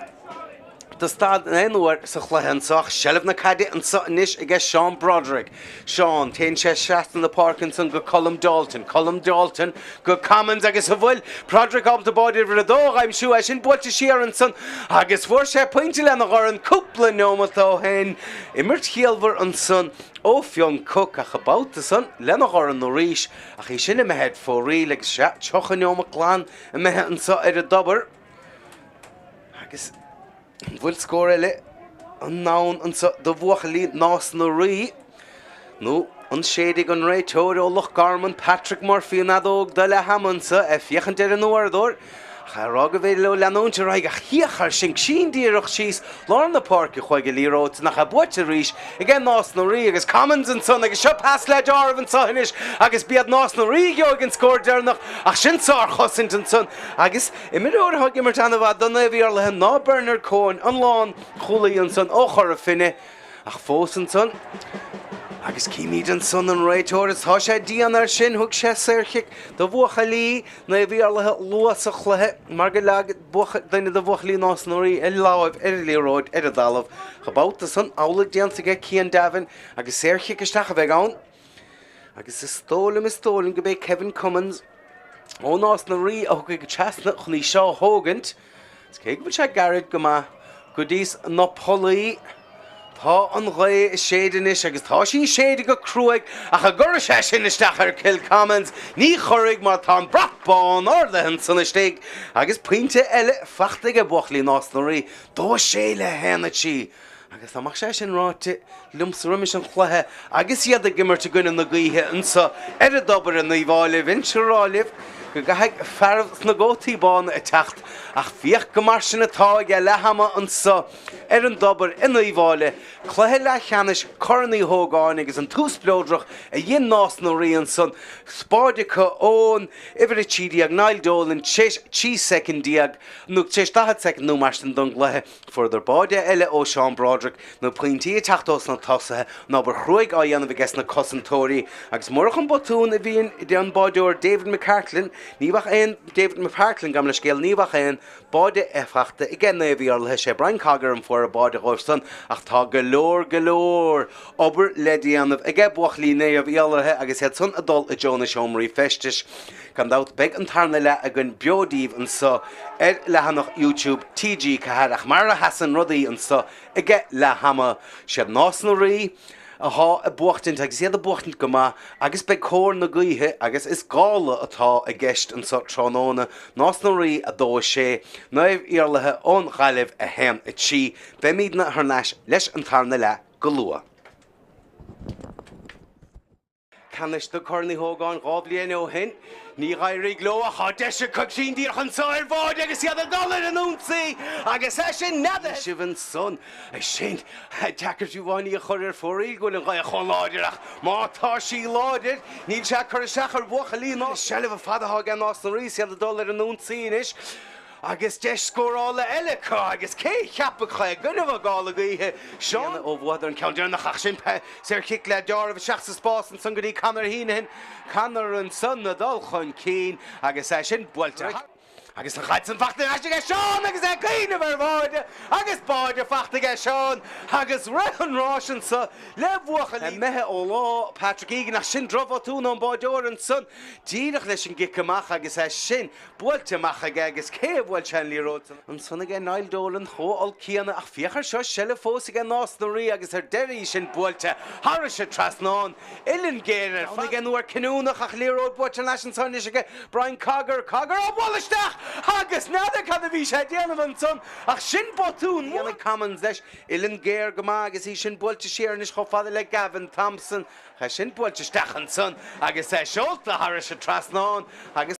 de stad in aon uair sa chluiche anso ach seilbh na caide anso anois aige Seán Broderick. Seán, téann sé trasna na páirce ansan go Colm Dalton. Colm Dalton go Commins agus an bhfuil Broderick ábalta báide uimhir a dó a aimsiú, é sin buailte siar ansan agus fuair sé pointe lena dhorn cúpla neomat ó shin. Imirt chiallmhar ansan ó Fionn Cooke ach an babhta san lena dhorn arís ach í sin imithe ar fóraoil agus sea, 30 neomat glan imithe anso ar an dtobar agus an bhfuil scór eile i ndán anso do bhuachaillí Nás na Rí nó an séidfidh an réiteoir ó Loch Garman, Patrick Murphy an fheadóg do leath ama anso ag féachaint ar an uaireadóir ach é ag rá go bhféidir leo leanúint ar aghaidh ach féach air sin sín díreach síos lár na páirce chuaigh an liathróid san ach é buaite arís aige Nás na Rí agus Commins ansan agus seo pas le deáramh anso anois agus b'iad Nás na Rí a gheobhaidh an scór deireanach ach sin sárchosaint ansan agus imreoir atá ag imirt ana-mhaith do Naomh Iarlaithe ná Bernard Coen an lánchúlaí ansan ó Chora Finne Ach fós ansan, agus címid ansan an réiteoir is tá sé dian air sin, thug sé saorchic do bhuachaillí Naomh Iarlaithe luath sa chluiche mar go leag duine de bhuachaillí Nás na Rí a láimh ar an liathróid ar an dtalamh. An babhta san, amhlaidh déanta aige Cian Davin agus saorchic isteach a bheidh ann. Agus is dóigh liom, is dóigh liom go b'é Kevin Cummins ó Nás na Rí a thiocfaidh trasna chun í seo a thógaint. Is cé go bhfuil sé gairid go maith go dtí na pollaí, tá an ghaoth ag séideadh anois agus tá sí ag séideadh go cruaidh ach an gcuirfidh sé sin isteach ar Cill Commins, ní chuirfidh mar tá an brat bán ardaithe ansan istigh agus pointe eile fachta aige buachaillí Nás na Rí, 2 6 le 1 3. Agus dá mbeadh sé sin ráite liomsa roimis an chluiche agus iad ag imirt i gcoinne na gaoithe anso ar an dtobar in Uíbh Fháilí, bheinnse ag rá libh go gcaithfidh fearaibh sna gcótaí bána a teacht ach féach go mar sin atá ag leath ama anso ar an dtobar in Uíbh Fháilí, cluiche leathcheannais Corn Uí Hógáin agus an tús spleodrach a dhein Nás na Rí ansan, báide acu ón uimhir 13 Niall Dolan tar éis 13 soicind nó tar éis 40 soicind nó mar sin don gcluiche. Fuaireadar báide eile ó Seán Broderick, na pointí ag teacht ós na tosaithe, an obair chruaidh á dhéanamh aige na cosantóirí, agus murach an botún a bhí an báideoir David McCartlan, ní bheadh aon David McPartlan, gabh mo leithscéal, ní bheadh aon báide fachta aige Naomh Iarlaithe. Sé Brian Cogger an fuair an báide dhóibh san, ach tá go leor, go leor obair le déanamh aige buachaillí Naomh Iarlaithe agus iad san ag dul i dtreo na seomraí feistis. Gan dabht beidh an tarna leath againn beo daoibh anso ar leathanach YouTube TG4 ach mar a sheasann rudaí anso aige leath ama, siad Nás na Rí athá ag buachtaint agus iad ag buachtaint go maith agus beidh cóir na gaoithe agus is gála atá i gceist anso tráthnóna, Nás na Rí 2 6, Naomh Iarlaithe ón Ghaillimh 1 3. Beimídne thar n-ais leis an tarna leath go luath. Ceannais do Chorn Uí Hógáin 2 bhliain ó shin. Ní dh'éirigh leo ach tá deis acu sin díreach anso ar bháide agus iad ag dul ar an ionsaí agus é sin neadaithe. sibh ansan. É sin deacair fiú amháin í a chur ar fóraoil go bhfuil an ghaoth chomh láidir ach má tá sí láidir níl sé ag cur isteach ar bhuachaillí ná. Seilbh fada atá aige Nás na Rí is iad ag dul ar an ionsaí anois. Agus deis scórála eile acu agus cé a cheapfadh i gcoinnibh gála gaoithe, Seán ó bhuadar an ceann deireanach ach sin saorchic le deáramh isteach sa spás ansan go dtí Conor Heenan, Conor ansan ag dul chun cinn agus é sin buailte. Agus an chaid san fachta ar ais aige Seán agus é ag cuimhneamh ar bháide agus báide fachta aige Seán agus rith an ráis anso le buachaillí imithe ó lá Patrick Egan ach sin drochbhotún ón báideoir ansan díreach leis an gcic amach agus é sin buailte amach aige agus cé a bhuail sé an liathróid san ansan aige Niall Dolan chomh olc céanna ach féach ar seo seilbh fós aige Nás na Rí agus ar deireadh í sin buailte thairis an trasnán Uillinn géar ar fad aige an uair cinniúnach ach liathróid buaite thar n-ais anso anois aige Brian Cogger, Cogger á bualadh isteach agus n'fheadar cad a bhí sé ag déanamh ansan ach sin botún mór ag Commins leis. Uillinn géar go maith agus í sin buailte siar anois chomh fada le Gavin Thompson. É sin buailte isteach ansan agus é seolta thairis an trasnán agus.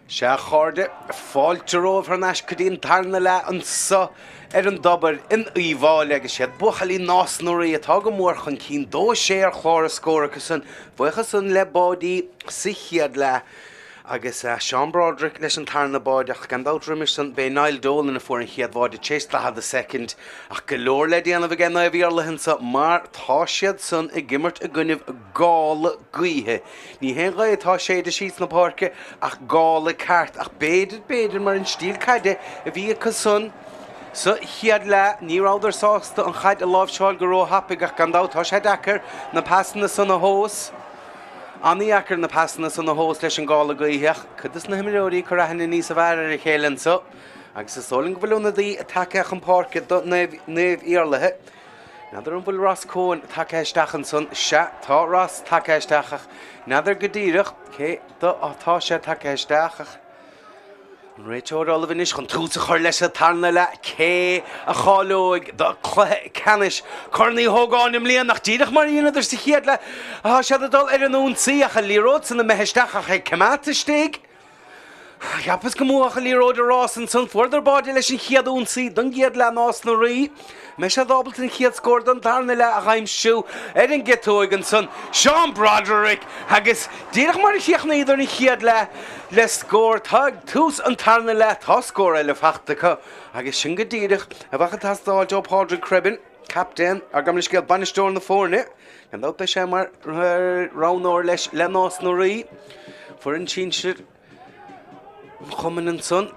Sea, a chairde, fáilte romhaibh thar n-ais go dtí an tarna leath anso ar an dTobar in Uíbh Fhailí agus siad buachaillí Nás na Rí atá go mór chun cinn, 2-6 ar chlár a scór acusan, buíochas san le báidí sa chéad leath agus Seán Broderick leis an tarna báide ach gan dabht roimis san b'é Niall Dolan a fuair an chéad bháide tar éis 40 soicind ach go leor le déanamh aige Naomh Iarlaith anso mar tá siad san ag imirt i gcoinnibh gála gaoithe. Ní haon ghaoth atá ag séideadh síos na páirce ach gála ceart, ach b'fhéidir, b'fhéidir, mar an stíl caide a bhí acu san sa chéad leath, ní rabhadar sásta an chaid a láimhseáil go róthapaidh ach gan dabht tá sé deacair na pasanna san a thomhas. An-dheacair na pasanna san a thomhas leis an gála gaoithe ach cuid des na himreoirí ag cur aithne níosa bhfearr ar a chéile anso agus is dóigh liom go bhfuil ionadaí tagtha chun páirce do Naomh Iarlaithe. N'fheadar an bhfuil Ross Coen tagtha isteach ansan? Sea, tá Ross tagtha isteach ach n'fheadar go díreach cé do atá sé tagtha isteach ach an réiteoir ullamh anois chun tús a chur leis an tarna leath. Cé a cháileoidh do chluiche ceannais Chorn Uí Ógáin i mbliana ach díreach mar a dheineadar sa chéad leath tá siad ag dul ar an ionsaí ach an liathróid san imithe isteach ach ag coimeád istigh. Cheapas go mbuafadh an liathróid a rás ansan. Fuaireadar báide leis an chéad ionsaí don gcéad leath Nás na Rí. Mbeidh siad ábalta an chéad scór don darna leath a aimsiú ar an gciotóig ansan. Seán Broderick agus díreach mar a chríochnaíodar an chéad leath le scór, tá ag tús an tarna leath, tá scór eile fachta acu agus sin go díreach a bheadh ag teastáilt ó Pádraig Crebbin. Captaen, ar gabh mo leithscéal, bainisteoir na foirne. Gan dabht beidh sé mar roghnóir leis le Nás na Rí. Foireann sinsir an chumainn ansan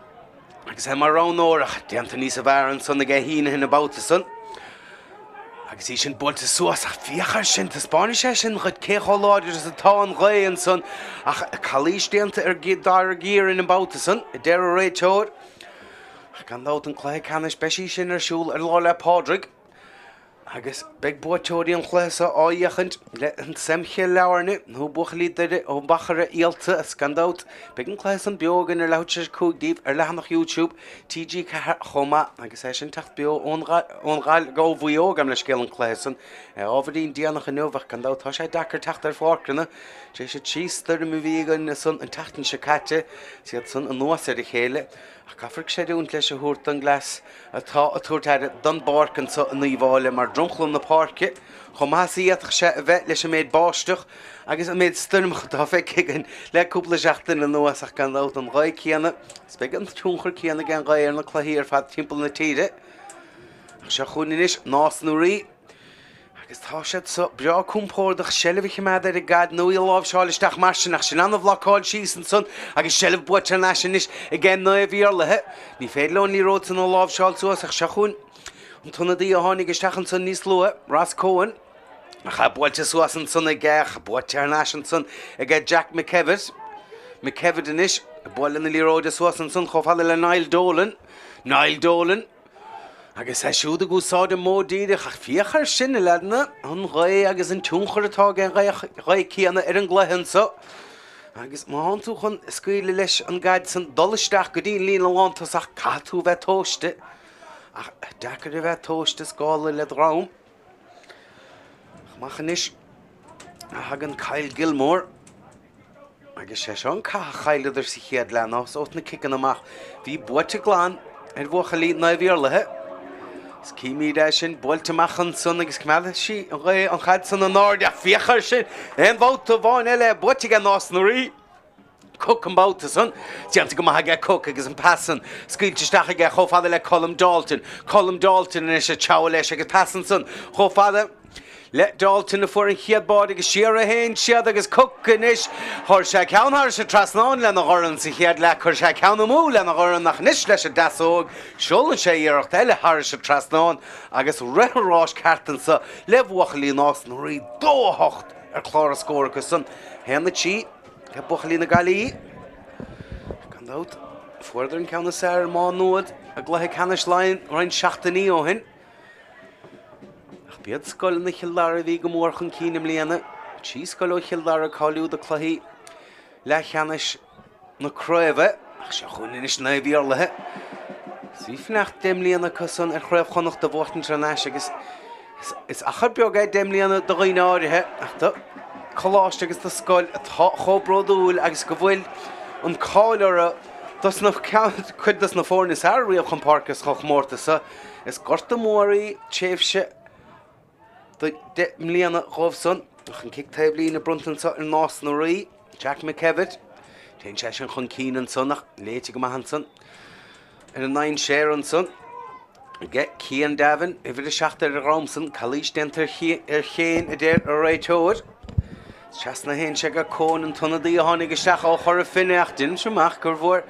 agus é mar roghnóir ach déanta níosa bhfearr ansan aige Heneghan an babhta san. Agus í sin buailte suas ach féach air sin, taispeánfaidh sé sin dhuit cé chomh láidir is atá an ghaoth ansan ach calaois déanta ar Dara Guerin an babhta san, a deir an réiteoir. Ach gan dabht an cluiche ceannais, beidh sí sin ar siúl ar Lá 'le Pádraig agus beidh buaiteoirí an chluiche seo á fhéachaint le Sam Chill Airne nó buachaillí Doire ó Mhachaire Fhialta is gan dabht beidh an cluiche san beo againn ar leathuair tar éis 5 daoibh ar leathanach YouTube TG4 chomh maith agus é sin teacht beo ón Ghaillimh, ó Mhaigh Eo gabh mo leithscéal an cluiche san. Ábhairín déanach inniu ach gan dabht tá sé deacair teacht ar pháirceanna tar éis an trí stoirm a bhí againn san an tseachtain seo caite is iad san anuas ar a chéile. Ach caithfear creidiúint leis a thabhairt don gcleas atá ag tabhairt aire don bpáirc anso in Uíbh Fhailí mar dromchla na páirce, chomh maith is a d'fhéadfadh sé a bheith leis an méid báisteach agus an méid stoirmeacha atá feicthe againn le cúpla seachtain anuas ach gan dabht an ghaoth céanna is beidh an tionchar céanna ag an ghaoth ar na cluichí ar fad timpeall na tíre. Ach seo chugainn anois Nás na Rí. Agus tá siad so breá compordach seilbh a choimeád ar an gcaid nó í a láimhseáil isteach mar sin ach sin an-bhlocáil síos ansan agus seilbh buaite thar n-ais anois ag Naomh Iarlaithe. Ní féidir leo an liathróid san a láimhseáil suas ach seo chugainn an t-ionadaí a tháinig isteach ansan níos luaithe, Ross Coen. Ach é buailte suas ansan aige ach buaite thar n-ais ansan ag Jack McKevitt. McKevitt anois ag bualadh na liathróide suas ansan chomh fada le Niall Dolan. Niall Dolan. Agus é siúd ag úsáid an modh díreach, ach féach air sin, a leaideanna, an ghaoth agus an tionchar atá ag an ghaoth céanna ar an gcluiche anso. Agus má thánn tú chun scaoileadh leis an gcaid san dul isteach go dtí an líne lántosach, caithfidh tú a bheith tomhaiste. Ach deacair a bheith tomhaiste is gála le dhroim. Amach anois a thagann Kyle Gilmore. Agus sé seo an cath a chailleadar sa chéad leath ná os na ciceanna amach. Bhí buaite glan ar bhuachaillí Naomh Iarlaithe. Is címid é sin buailte amach ansan agus coimeádfaidh sí an ghaoth an chaid san in airde ach féach air sin! Aon bhabhta amháin eile buaite aige Nás na Rí. Cooke an babhta san. Déanta go maith aige Cooke agus an pas san scaoilte isteach aige chomh fada le Colm Dalton. Colm Dalton anois ag treabhadh leis agus pas ansan chomh fada le Dalton a fuair an chéad báide agus siar a théann siad agus Cooke anois. Chuir sé ceann thairis an trasnán lena dhorn sa chéad leath, chuir sé ceann amú lena dhorn ach anois leis an deasóg seolann sé iarracht eile thairis an trasnán agus rith an ráis ceart anso le buachaillí Nás na Rí 2 8 ar chlár a scór acu san. 1 3 le buachaillí na Gaillimhe. Gan dabht, fuaireadar an ceann is fearr ar Má Nuad i gcluiche ceannais Laighean roinnt seachtainí ó shin. Ach b'iad scoileanna Chill Dara a bhí go mór chun cinn i mbliana. 3 scoil ó Chill Dara ag cáiliú do cluichí leathcheannais na craoibhe. Ach seo chugainn anois Naomh Iarlaithe. Is bhí fanacht 10 mbliana acu san ar Chraobh Chonnacht a bhuachtaint thar n-ais agus is achar beag é 10 mbliana do dhaoine áirithe ach do choláiste agus do scoil atá chomh bródúil agus go bhfuil. an cáil orthu dos na cuid dos na foirne is fhearr riamh chun páirce sa chomórtas seo. Is gorta mór í tréimhse de 10 mbliana dhóibh san. Ach an cic taobhlíne bronnta anseo ar Nás na Rí, Jack McKevitt. Téann sé sin chun cinn ansan ach léite go maith ansan ar an ndainséar ansan aige Cian Davin, uimhir 7 ar a dhrom san, calaois déanta ar Shane a deir an réiteoir. Trasna a théann sé go Coen an t-ionadaí a tháinig isteach ó Chora Finne ach deinimse amach gur bhfuair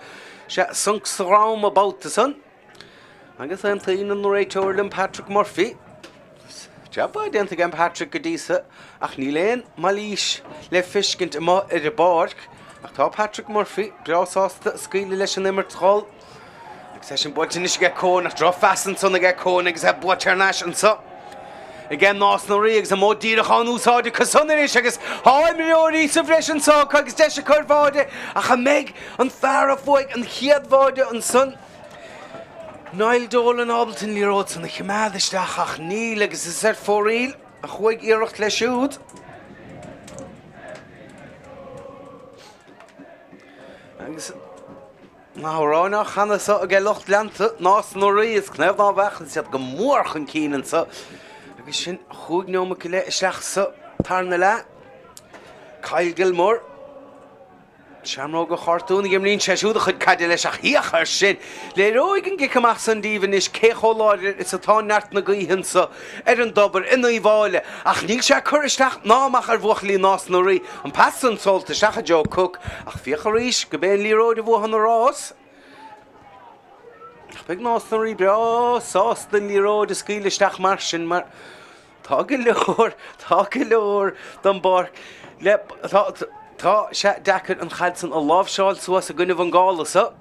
sé sonc sa dhrom an babhta san. Agus aontaíonn an réiteoir liom Patrick Murphy. Jab mhaith déanta aige Patrick go dtí so ach níl aon mailís le feiscint amuigh ar an bpáirc. Ach tá Patrick Murphy breá sásta scaoileadh leis an imirt dhul. Agus é sin buailte anois aige Coen ach drochphas ansan aige Coen agus é buailte thar n-ais anso aige Nás na Rí agus an modh díreach á n-úsáid acu san anois agus tá imreoirí sa bhreis anso acu agus deis acu ar bháide ach an mbeidh an fear a bhuaigh an chéad bháide ansan Niall Dolan ábalta an liathróid san a choimeád isteach ach níl agus is ar fóraoil a chuaigh iarracht leis siúd. Agus na hamhráin á chanadh so aige lucht leanta Nás na Rí is cnámh dá bheach agus iad go mór chun cinn anso agus sin chúig neomat go leith isteach sa tarna leath. Kyle Gilmore. Seamróg an Chartúin ag imríonn sé siúd a chuid caide leis ach féach air sin! Léireoidh an gcic amach san díobh anois cé chomh láidir is atá neart na gaoithe anso ar an dtobar in Uíbh Fhailí ach níl sé ag cur isteach ná amach ar bhuachaillí Nás na Rí. An pas san seolta isteach i dtreo Cooke ach féach arís go b'é an liathróid a bhuaigh an rás. Ach beidh Nás na Rí breá sásta an liathróid a scaoileadh isteach mar sin mar Tá go leor, tá go leor don bpáirc le, tá, tá sé deacair an chaid san a láimhseáil suas i gcoinnibh an gála so.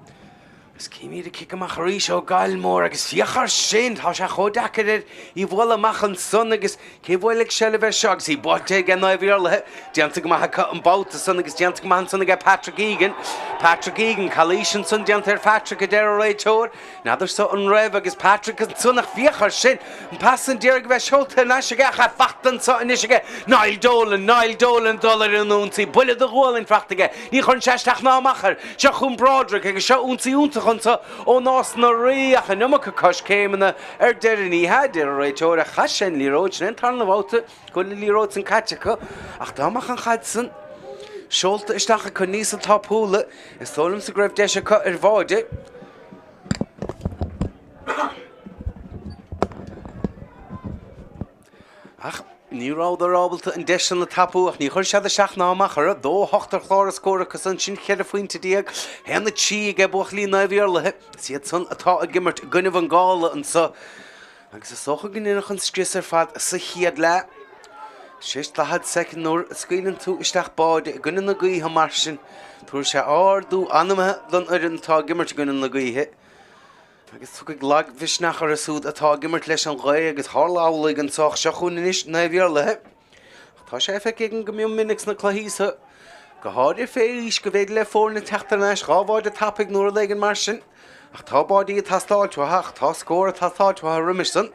Agus címid an cic amach arís ó Gilmore agus féach air sin, tá sé chomh deacair air í bhualadh amach ansan agus cé bhuailfidh seilbh air seo agus í buailte aige Naomh Iarlaithe, déanta go maith acu an babhta san agus déanta go maith ansan aige Patrick Egan. Patrick Egan, calaois ansan déanta ar Phatrick a deir an réiteoir. N'fheadarsa an raibh agus Patrick ansan ach féach air sin, an pas san d'iarraidh a bheith seolta thar n-ais aige ach é fachta anso anois aige Niall Dolan, Niall Dolan dul ar an ionsaí, buille do ghualainn fachta aige, ní chuireann sé isteach ná amach air, seo chugainn Broderick agus seo ionsaí iontach anso ó Nás na Rí ach an iomarca coiscéimeanna ar deireadh ní hea, deir an réiteoir ach chaith sé an liathróid, sin é an tarna babhta go bhfuil an liathróid san caite acu ach dá mbeadh an chaid san seolta isteach acu níosa tapúla is dóigh liomsa go raibh deis acu ar bháide. Ach ní rabhadar ábalta an deis san a tapú ach ní chuir siad isteach ná amach uirthi. 2-8 ar chlár an scóir acu san, sin 14 phointe, 1-3 aige buachaillí Naomh Iarlaithe. Is iad san atá ag imirt i gcoinnibh an gála anso. Agus is dócha go ndéanfadh an scrios ar fad sa chéad leath. Tar éis 40 soicind nuair a scaoileann tú isteach báide i gcoinne na gaoithe mar sin, tabharfaidh sé ardú anama don fhoireann atá ag imirt i gcoinne na gaoithe. Agus tiocfaidh lagmhisneach orthu siúd atá ag imirt leis an ghaoth agus tharla amhlaidh anso ach seo chugainn anois Naomh Iarlaithe. Ach tá sé feicthe againn go mion minic sna cluichí so, go háirithe fé aois, go bhféidir le foirne teacht thar n-ais 2 bháide tapaidh nó rud éigin mar sin. Ach tá báidí ag teastáilt uathu, ach tá scór ag teastáilt uathu roimis san.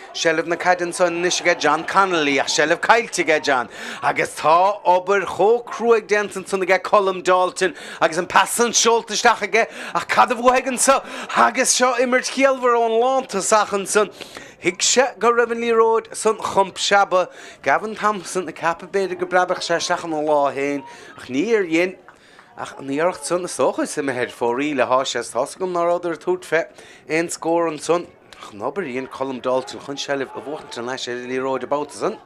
Seilbh na caide ansan anois aige John Connolly, ach seilbh caillte aige John. Agus tá obair chomh cruaidh déanta ansan aige Colm Dalton agus an pas san seolta isteach aige, ach cad a bhuafaidh anso? Agus seo imirt chiallmhar ón lántosach ansan. Thuig sé go raibh an liathróid san chun preabadh. Gavin Thompson ag ceapadh b'fhéidir go bpreabfadh sé isteach ina lámh féin, ach níor dhein. Ach an iarracht san, is dócha, is imithe ar fóraoil athá sé, is tá's agam ná rabhadar ag tabhairt fé aon scór ansan. Ach an obair a dhein Colm Dalton chun seilbh a bhuachaint thar n-ais ar an liathróid an babhta san.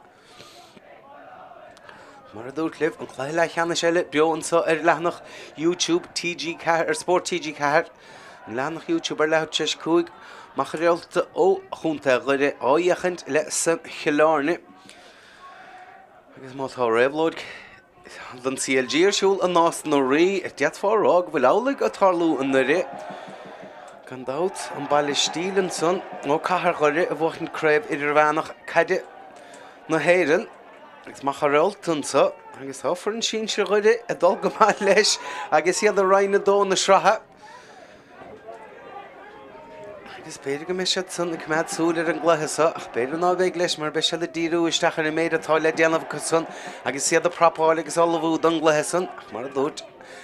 Mar a dúrt libh, an cluiche leathcheannais eile beo anso ar leathanach YouTube TG4, ar Spórt TG4, an leathanach YouTube ar leathuair tar éis 5, Machaire Réalta ó Chontae Dhoire á fhéachaint le suim Chill Airne. Agus má tá réabhlóid don CLG ar siúl i Nás na Rí, d'fhéadfá a rá go bhfuil amhlaidh ag tarlú i nDoire. Gan dabht, an Baile Stíl ansan ó Cathair Dhoire a bhuachaint Craobh Idirmheánach Caide na hÉireann. Agus Machaire Réalta anso, agus tá foireann sinsir Dhoire ag dul go maith leis agus iad i Roinn 2 na sraithe. Agus b'fhéidir go mbeidh siad san ag coimeád súil ar an gcluiche seo, ach b'fhéidir ná beidh leis mar beidh siad ag díriú isteach ar an méid atá le déanamh acu san agus iad ag prapáil agus ullmhú don gcluiche san. Ach mar a dúirt,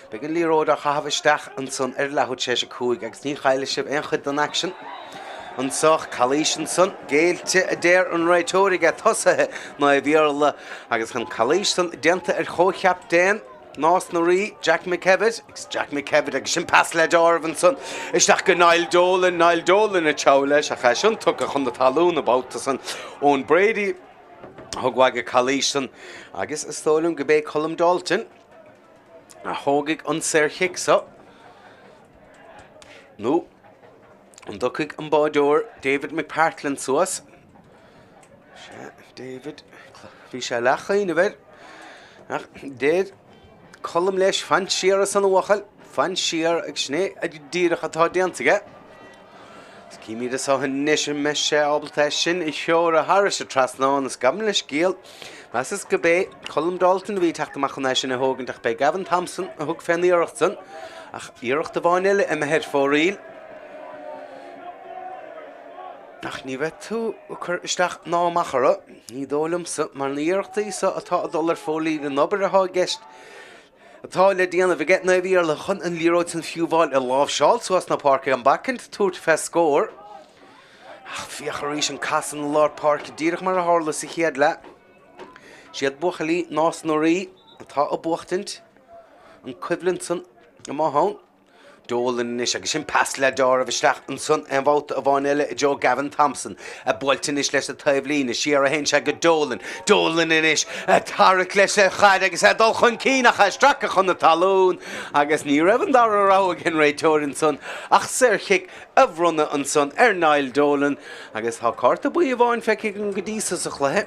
beidh an liathróid á chaitheamh isteach ansan ar leathuair tar éis 5 agus ní chaillfidh sibh aon chuid den aicsean anso. Calaois ansan, géillte a deir an réiteoir aige tosaithe Naomh Iarlaith agus an calaois san déanta ar chomh-chaptaen. Nás na Rí, Jack McKevitt, agus Jack McKevitt agus sin pas le deáramh ansan isteach go Niall Dolan, Niall Dolan ag treabhadh leis ach é sin tugtha chun na talún an babhta san Eoin Brady a thug uaidh an calaois san agus is dóigh liom go b'é Colm Dalton a thógfaidh an saorchic so nó an dtiocfaidh an báideoir David McPartland suas. Sea, David, bhí sé leathchuimhneamh air. Ach deir Colm leis, fan siar ansan a bhuachaill, fan siar agus sin é díreach atá déanta aige. Is címid anso anois an mbeidh sé ábalta é sin a threorú thairis an trasnán is gabh mo leithscéal. Mheasas go b'é Colm Dalton a bhí ag teacht amach chun é sin a thógaint ach b'é Gavin Thompson a thug fén iarracht san. Ach iarracht amháin eile imithe ar fóraoil. Ach ní bheidh tú ag cur isteach ná amach orthu, ní dóigh liomsa, mar na hiarrachtaí so atá ag dul ar fóraoil an obair atá i gceist atá le déanamh aige Naomh Iarlaith chun an liathróid san fiú a fháil a láimhseáil suas na páirce gan bacaint tabhairt fé scór. Ach féach arís an casadh i lár páirce díreach mar a tharla sa chéad leath. Siad buachaillí Nás na Rí atá ag buachtaint an coimhlint san amuigh ann. Dolan anois agus sin pas le deáramh isteach ansan aon bhabhta amháin eile i dtreo Gavin Thompson ag buailt anois leis an taobhlíne, siar a théann sé go Dolan, Dolan anois ag tarrac leis an chaid agus é ag dul chun cinn ach é stractha chun na talún agus ní raibh an dara rogha ag an réiteoir ansan ach saorchic a bhronnadh ansan ar Niall Dolan agus tá cárta buí amháin feicthe againn go dtí so sa chluiche.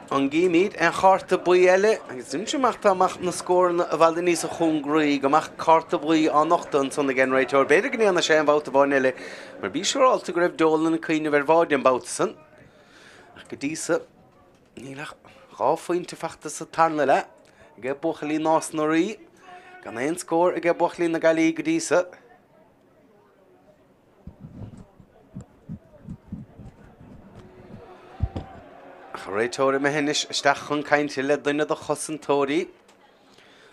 An gcímid aon chárta buí eile? Agus anois amach dá mbeadh na scóranna i bhfad níosa chóngaraí, go mbeadh cárta buí á nochtadh ansan ag an réiteoir. B'fhéidir go ndéanfaidh sé aon bhabhta amháin eile, mar bí siúrálta go raibh Dolan ag cuimhneamh ar bháide an babhta san. Ach go dtí so, níl ach 2 phointe fachta sa tarna leath aige buachaillí Nás na Rí, gan aon scór aige buachaillí na Gaillimhe go dtí so. Ach an réiteoir imithe anois isteach chun cainte le duine de chosantóirí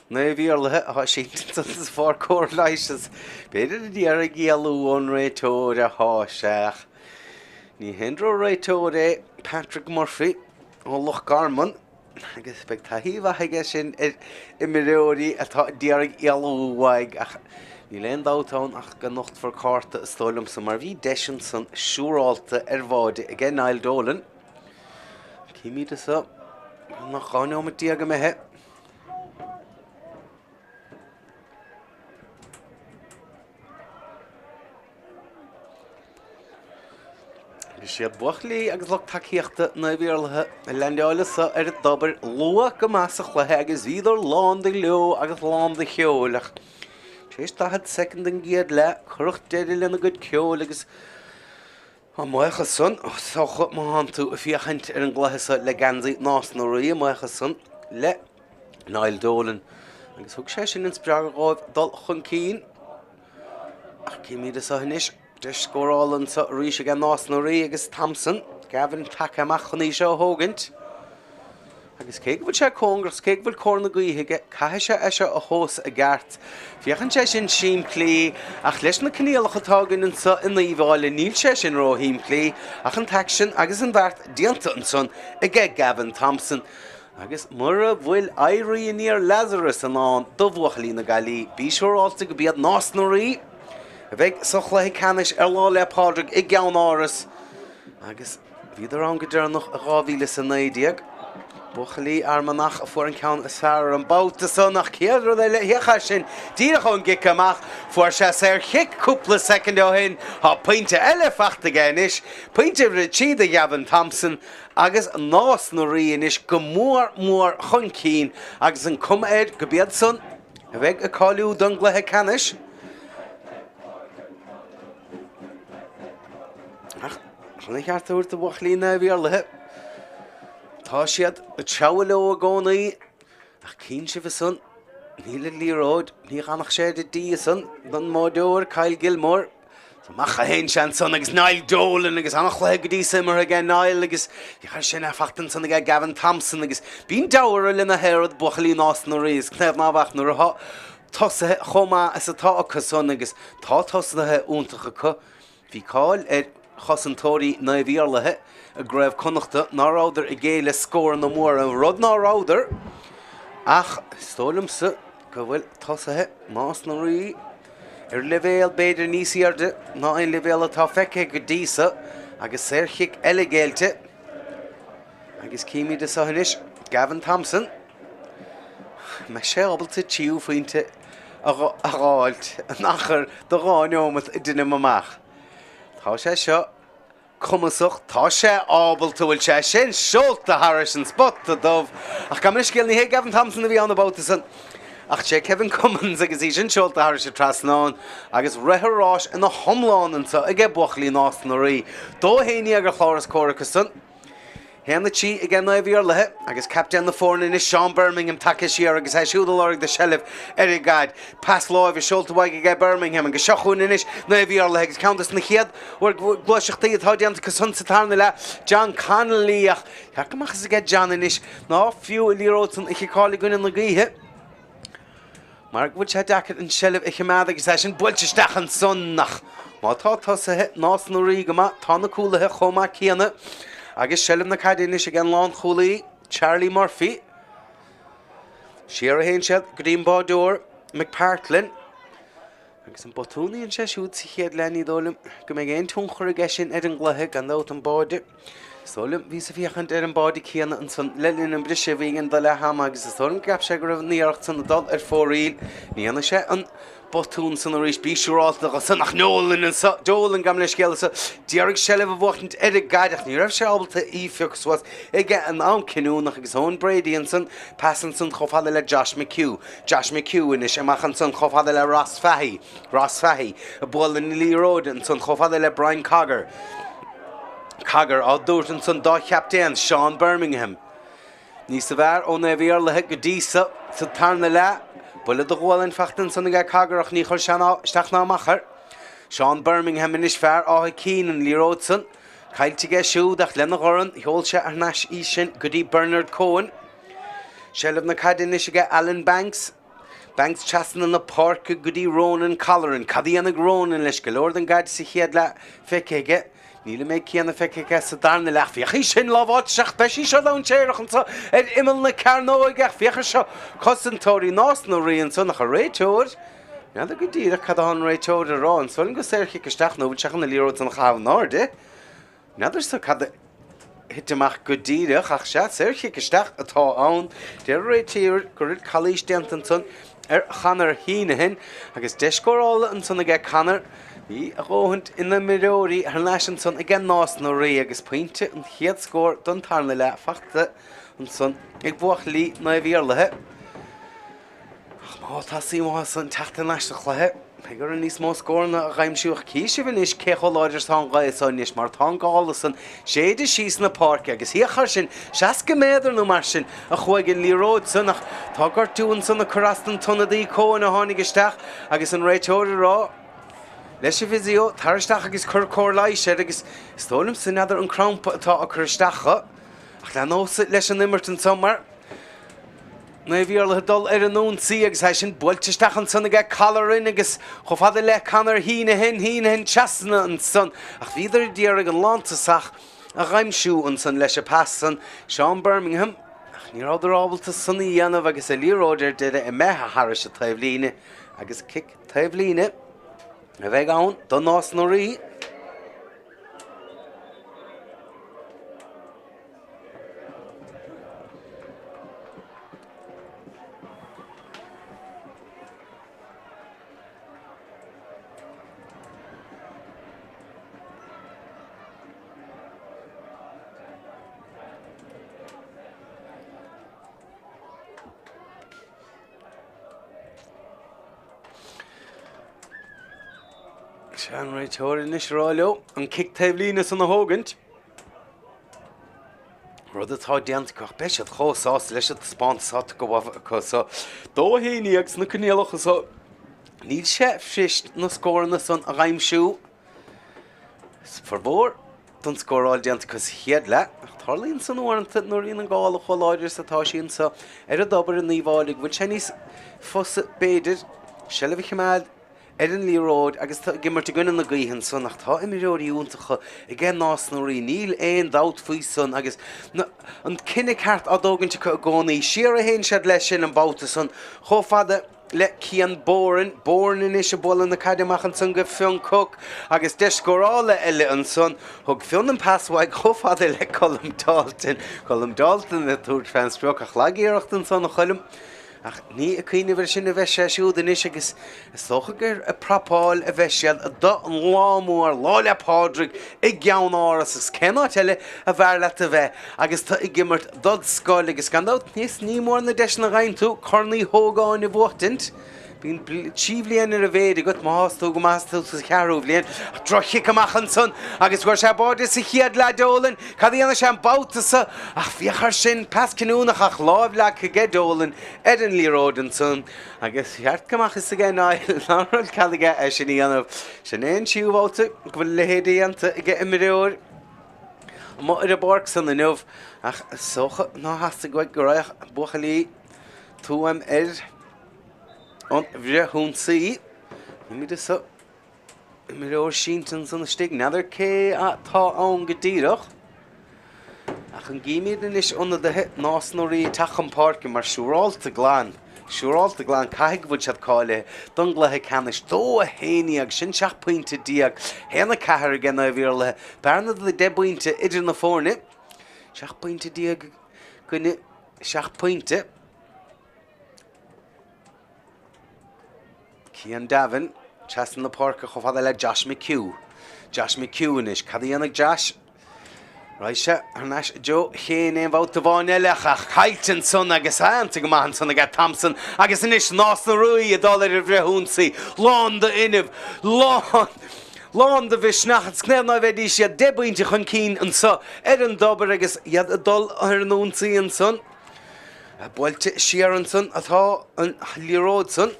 Naomh Iarlaithe atá sínte ansan sa pháirc cóir leighis is b'fhéidir ag iarraidh éalú ón réiteoir atá sé ach ní haon droch-réiteoir é Patrick Murphy ó Loch Garman. Agus beidh taithí mhaith aige sin ar imreoirí atá ag iarraidh éalú uaidh ach níl aon dabht ann ach go nochtfar cárta is dóigh liomsa mar bhí deis ansan siúrálta ar bháide aige Niall Dolan. Címid anso nach 12 nóimeat imithe. Is iad buachaillí agus lucht tacaíochta Naomh Iarlaithe a leaindeáil anso ar an dtobar luath go maith sa chluiche agus bhíodar lán de ghleo agus lán de cheol ach tar éis 40 soicind den gcéad leath cuireadh deireadh lena gcuid ceoil agus a mbuíochas san is dócha má thánn tú ag féachaint ar an gcluiche seo le geansaí Nás na Rí a mbuíochas san le Niall Dolan agus thug sé sin an spreagadh dhóibh dul chun cinn. Ach címid anso anois, deis scórála anso arís aige Nás na Rí agus Thompson, Gavin tagtha amach chun í seo a thógaint. Agus cé go bhfuil sé cóngarach 's cé go bhfuil cóir na gaoithe aige, caithfidh sé é seo a thomhas i gceart. Féachann sé sin simplí, ach leis na coinníollacha atá againn anso in Uíbh Fhailí níl sé sin róshimplí, ach an t-aicsean agus an bheart déanta ansan aige Gavin Thompson. Agus mura bhfuil éirí aniar Lazarus i ndán do bhuachaillí na Gaillimhe, bí siúráilte go b'iad Nás na Rí a bheidh sa chluiche ceannais ar Lá 'le Pádraig i gCeann Áras. Agus bhíodar ann go deireanach i 2019. Buachaillí Fhear Manach a fuair an ceann is fearr ar an babhta san ach chéad rud eile, féach air sin, díreach ón gcic amach, fuair sé saorchic cúpla soicind ó shin, tá pointe eile fachta aige anois, pointe uimhir 3 do Gavin Thompson Agus Nás na Rí anois go mór mór chun cinn agus an cuma air go b'iad san a bheidh ag cáiliú don gcluiche ceannais. Ach chun an cheart a thabhairt do bhuachaillí Naomh Iarlaithe, tá siad ag treabhadh leo i gcónaí ach cíonn sibh ansan, níl an liathróid, ní fhanfadh sé ar an dtí ansan don mbáideoir Kyle Gilmore. Amach a théann sé ansan agus Niall Dolan agus an-chluiche go dtí so imeartha aige Niall agus féach sin é fachta ansan aige Gavin Thompson agus bíonn deabhadh lena oiread buachaillí Nás na Rí is cnámh ná bheadh nuair atá tosaithe chomh maith is atá acu san agus tá tosaithe iontacha acu. Bhí cáil ar chosantóirí Naomh Iarlaithe i gCraobh Connachta ná rabhadar ag géilleadh scóranna móra, rud ná rabhadar ach is dóigh liomsa go bhfuil tosaithe Nás na Rí ar leibhéal b'fhéidir níos airde ná aon leibhéal atá feicthe go dtí so agus saorchic eile géillte agus címid anso anois Gavin Thompson. Mbeidh sé ábalta tríú phointe a dh'fháilt in achar de 2 neomat deinim amach. Tá sé seo cumasach, tá sé ábalta, bhfuil sé sin seolta thairis an spota dubh ach gabh mo leithscéal, ní hé Gavin Thompson a bhí ann an babhta san ach sé Kevin Cummins agus í sin seolta thairis an trasnán agus rith an ráis ina hiomlán anso aige buachaillí Nás na Rí. 2-11 ar chlár an scóir acu san. 1-3 aige Naomh Iarlaithe agus captaen na foirne anois Seán Bermingham tagtha siar agus é siúd ag lorg do sheilbh ar an gcaid. Pas láimhe seolta uaidh aige Bermingham agus seo chugainn anois Naomh Iarlaithe agus ceann des na chéad gluaiseachtaí atá déanta acu san sa tarna leath, John Connolly ach ceart go mbeadh fhios aige John anois ná fiú an liathróid san a chiceáil i gcoinne na gaoithe. Mar go bhfuil sé deacair an tseilbh a choimeád agus é sin buailte isteach ansan ach má tá tosaithe Nás na Rí go maith, tá na cúlaithe chomh maith céanna agus seilbh na caide anois ag an lánchúlaí Charlie Murphy. Siar a théann siad go dtí an báideoir McPartlin. Agus an botún a dhein sé siúd sa chéad leath, ní dóigh liom go mbeidh aon tionchar aige sin ar an gcluiche, gan dabht an báide. Is dóigh liom, bhíos ag féachaint ar an báide céanna ansan le linn an briseadh a bhí againn do leath ama agus is dóigh liom go gceap sé go raibh an iarracht san ag dul ar fóraoil. Ní dhéanfaidh sé an botún san arís, bí siúrálta de san ach Nolan anso, Dolan gabh mo leithscéal anso, d'iarraidh seilbh a bhuachtaint ar an gcaid ach ní raibh sé ábalta í a phiocadh suas ag an am cinniúnach agus Eoin Brady ansan, pas ansan chomh fada le Josh McHugh. Josh McHugh anois amach ansan chomh fada le Ross Fahy. Ross Fahy ag bualadh na liathróide ansan chomh fada le Brian Cogger. Cogger á dtabhairt ansan dá chaptaen Seán Bermingham. Níosa bhfearr ó Naomh Iarlaithe go dtí so sa tarna leath. Buille do ghualainn fachta ansan aige Cogger ach ní chuir sé ná isteach ná amach air. Seán Bermingham anois fear Áth Cinn an liathróid san. Caillte aige siúd ach lena dhorn sheol sé thar n-ais í sin go dtí Bernard Coen. Seilbh na caide anois aige Alan Banks. Banks trasna na páirce go dtí Ronan Colleran. Cad a dhéanfaidh Ronan leis? Go leor den gcaid sa chéad leath feicthe aige. Níl an méid céanna feicthe aige sa darna leath. Féach í sin lámháilte isteach. Beidh sí seo dainséarach anseo ar imeall na cearnóige ach féach ar seo cosantóirí Nás na Rí ansan ach an réiteoir. N'fheadar go díreach cad atá an réiteoir a rá. An dóigh liom gur saorchic isteach nó bhfuil sé chun an liathróid san a chaitheamh in airde? N'fheadarsa cad a thit amach go díreach, ach sea, saorchic isteach atá ann. Deir an réiteoir go raibh calaois déanta ansan ar Chonor Heneghan agus deis scórála ansan aige Conor. Bhí a dhóthaint ina imreoirí thar n-ais ansan aige Nás na Rí agus pointe an chéad scór don tarna leath fachta ansan ag buachaillí Naomh Iarlaithe. Ach má tá suim acu san teacht thar n-ais sa chluiche, beidh orthu níos mó scóranna a dh'aimsiú ach chí sibh anois cé chomh láidir is atá an ghaoth so anois mar tá an gála san séide síos na páirce agus féach air sin, 60 méadar nó mar sin a chuaigh an liathróid san ach tá gortú ansan ag cur as don t-ionadaí Cohen a tháinig isteach agus an réiteoir ag rá leis an bhfisio tar isteach agus cuir cóir leighis air agus is dóigh liomsa n'fheadar an crampa atá ag cur isteach dho ach leanósa leis an imirt anso mar Naomh Iarlaithe dul ar an ionsaí agus é sin buailte isteach ansan aige Colleran agus chomh fada le Conor Heneghan, Heneghan trasna ansan ach bhíodar ag iarraidh an lántosach a dh'aimsiú ansan leis an pas san, Seán Bermingham, ach ní rabhadar ábalta san a dhéanamh agus an liathróid ar deireadh imithe thairis an taobhlíne agus cic taobhlíne a bheidh ann do Nás na Rí. Sea, an réiteoir anois ag rá leo an cic taobhlíne san a thógaint. Rud atá déanta acu ach beidh siad chomh sásta leis an taispeántas atá tugtha acu so. 2-11 sna coinníollacha so. Níl sé fuirist na scóranna san a dh'aimsiú. Formhór den scóráil déanta acu sa chéad leath, ach tarlaíonn san uaireanta nuair a bhíonn an gála chomh láidir is atá sí anseo ar an dtobar in Uíbh Fháilí go bhfuil sé níos fusa b'fhéidir seilbh a choimeád ar an liathróid agus tú ag imirt i gcoinne na gaoithe ansan ach tá imreoirí iontacha aige Nás na Rí, níl aon dabht faoi san agus an cinneadh ceart á dtógaint acu i gcónaí. Siar a théann siad leis sin an babhta san chomh fada le Cian Boran. Boran anois ag bualadh na caide amach ansan go Fionn Cooke agus deis scórála eile ansan. Thug Fionn an pas uaidh chomh fada le Colm Dalton. Colm Dalton ag tabhairt fén sprioc ach lag-iarracht ansan a Choilm. Ach ní ag cuimhneamh air sin a bheidh sé siúd anois agus is dócha gur ag prapáil a bheidh siad don lá mór, Lá 'le Pádraig i gCeann-Áras agus cén áit eile ab fhearr leat a bheith agus tú ag imirt dod scoil agus gan dabht níos ní mór na deiseanna a fhaigheann tú Corn Uí Hógáin a bhuachtaint. Bíonn trí bhliain ar a mhéid agat má thás tú go maith is tú sa cheathrú bhliain. Ach droch-chic amach ansan agus fuair sé báide sa chéad leath Dolan. Cad a dhéanfaidh sé an babhta so? Ach féach air sin, pas cinniúnach ach lámh leagtha aige Dolan ar an liathróid ansan agus cheart go mbeadh fhios aige Niall nach raibh cead aige é sin a dhéanamh. Sin é an tríú babhta go bhfuil a leithéid déanta ag imreoir amuigh ar an bpáirc san inniu ach is dócha nár theastaigh uaidh go raghadh buachaillí Tuaim air. An bhreithionsaí. Nílimid anso. Imreoir sínte ansan istigh. N'fheadar cé atá ann go díreach. Ach an gcímid anois ionadaithe Nás na Rí ag teacht chun páirce mar siúrálta glan, siúrálta glan, caithfidh go bhfuil siad cáilithe don gcluiche ceannais. 2, 11, sin 17 pointe, 1, 4 aige Naomh Iarlaithe. Bearna de 10 bpointe idir na foirne. 17 pointe i gcoinne 7 pointe. Cian Davin, trasna na páirce chomh fada le Josh McHugh. Josh McHugh anois, cad a dhéanfaidh Josh? Raghaidh sé thar n-ais i dtreo Chéin aon bhabhta amháin eile ach caillte ansan agus aitheanta go maith ansan aige Thompson agus anois Nás na Rí ag dul ar an bhfrithionsaí. Lán d'fhuinneamh, lán, lán de mhisneach agus cén fáth ná bheidís iad 10 bpointe chun cinn anso ar an dtobar agus iad ag dul ar an ionsaí ansan. Buailte siar ansan atá an liathróid san.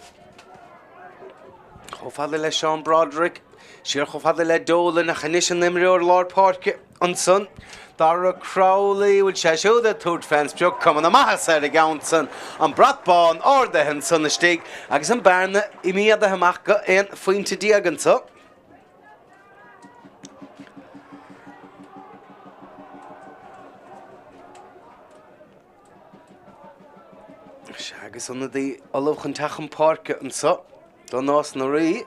Chomh fada le Seán Broderick, siar chomh fada le Dolan ach anois an imreoir lár páirce ansan, Dara Crowley, bhfuil sé siúd ag tabhairt fén sprioc, cuma na maitheasa ar an gceann san, an brat bán ardaithe ansan istigh agus an bearna méadaithe amach go 11 phointe anso. Sea, agus ionadaí ullamh chun teacht chun páirce anso do Nás na Rí.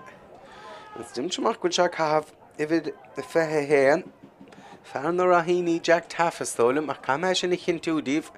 Agus deirimse amach go bhfuil sé ag caitheamh uimhir 21, fear na Ráithíní, Jack Taaffe, is dóigh liom, ach caithfidh mé é sin a chinntiú daoibh.